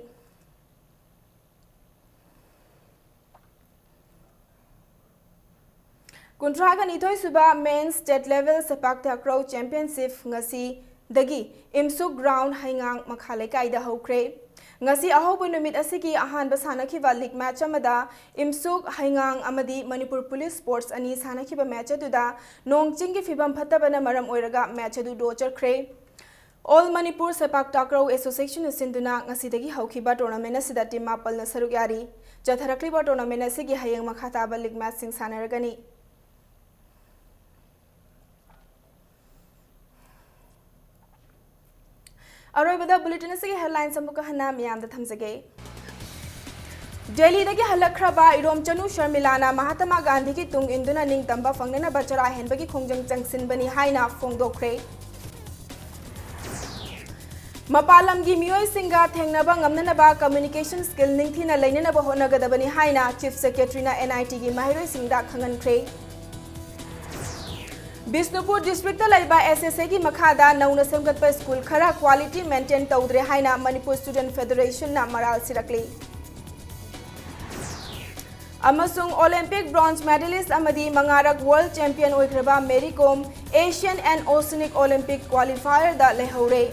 ꯀꯨꯟꯊ꯭ꯔꯥꯒ ꯅꯤꯊꯣꯏ ꯁꯨꯕ Men's State Level ꯁꯦꯄꯥꯛ ꯇꯥꯀ꯭ꯔꯧ Championship ꯉꯁꯤꯗꯒꯤ ꯏꯝꯁꯨꯛ ground ꯍꯩꯉꯥꯡ ꯃꯈꯥ ꯂꯩꯀꯥꯏꯗ ꯍꯧꯈ꯭ꯔꯦ꯫ ꯉꯁꯤ ꯑꯍꯧꯕ ꯅꯨꯃꯤꯠ ꯑꯁꯤꯒꯤ ꯑꯍꯥꯟꯕ ꯁꯥꯟꯅꯈꯤꯕ league match ꯑꯃꯗ ꯏꯝꯁꯨꯛ ꯍꯩꯉꯥꯡ ꯑꯃꯗꯤ ꯃꯅꯤꯄꯨꯔ Police Sports ꯑꯅꯤ ꯁꯥꯟꯅꯈꯤꯕ match ꯑꯗꯨꯗ ꯅꯣꯡ ꯆꯤꯡꯒꯤ ꯐꯤꯕꯝ ꯐꯠꯇꯕꯅ ꯃꯔꯝ ꯑꯣꯏꯔꯒ match ꯑꯗꯨ draw ꯆꯠꯈ꯭ꯔꯦ꯫ All Manipur ꯁꯦꯄꯥꯛ ꯇꯥꯀ꯭ꯔꯧ Association ꯅ ꯁꯤꯟꯗꯨꯅ ꯉꯁꯤꯗꯒꯤ ꯍꯧꯈꯤꯕ tournament ꯑꯁꯤꯗ team ꯃꯥꯄꯜꯅ ꯁꯔꯨꯛ ꯌꯥꯔꯤ꯫ ꯆꯠꯊꯔꯛꯂꯤꯕ tournament ꯑꯁꯤꯒꯤ ꯍꯌꯦꯡ ꯃꯈꯥ ꯇꯥꯕ league match ꯁꯤꯡ ꯁꯥꯟꯅꯔꯒꯅꯤ꯫ ꯑꯔꯣꯏꯕꯗ bulletin ꯑꯁꯤꯒꯤ headlines ꯑꯃꯨꯛꯀ ꯍꯟꯅ ꯃꯤꯌꯥꯝꯗ ꯊꯝꯖꯒꯦ꯫ ꯗꯦꯜꯂꯤꯗꯒꯤ ꯍꯜꯂꯛꯈ꯭ꯔꯕ ꯏꯔꯣꯝꯆꯅꯨ ꯁꯔꯃꯤꯂꯥꯅ ꯃꯍꯥꯇꯃꯥ ꯒꯥꯟꯙꯤꯒꯤ ꯇꯨꯡ ꯏꯟꯗꯨꯅ ꯅꯤꯡꯇꯝꯕ ꯐꯪꯅꯅꯕ ꯆꯔꯥ ꯍꯦꯟꯕꯒꯤ ꯈꯣꯡꯖꯪ ꯆꯪꯁꯤꯟꯕꯅꯤ ꯍꯥꯏꯅ ꯐꯣꯡꯗꯣꯛꯈ꯭ꯔꯦ꯫ ꯃꯄꯥꯟ ꯂꯝꯒꯤ ꯃꯤꯑꯣꯏꯁꯤꯡꯒ ꯊꯦꯡꯅꯕ ꯉꯝꯅꯅꯕ communication skill ꯅꯤꯡꯊꯤꯅ ꯂꯩꯅꯅꯕ ꯍꯣꯠꯅꯒꯗꯕꯅꯤ ꯍꯥꯏꯅ Chief Secretary ꯅ N I T ꯒꯤ ꯃꯍꯩꯔꯣꯏꯁꯤꯡꯗ ꯈꯪꯍꯟꯈ꯭ꯔꯦ꯫ ꯕꯤꯁꯅꯨꯄꯨꯔ district ꯇ ꯂꯩꯕ S S A ꯒꯤ ꯃꯈꯥꯗ ꯅꯧꯅ ꯁꯦꯝꯒꯠꯄ school ꯈꯔ quality maintain ꯇꯧꯗ꯭ꯔꯦ ꯍꯥꯏꯅ Manipur Student Federation ꯅ ꯃꯔꯥꯜ ꯁꯤꯔꯛꯂꯤ꯫ ꯑꯃꯁꯨꯡ Olympic bronze medalist ꯑꯃꯗꯤ ꯃꯉꯥꯔꯛ world champion ꯑꯣꯏꯈ꯭ꯔꯕ Mary Kom Asian and Oceanic Olympic qualifier ꯗ ꯂꯩꯍꯧꯔꯦ꯫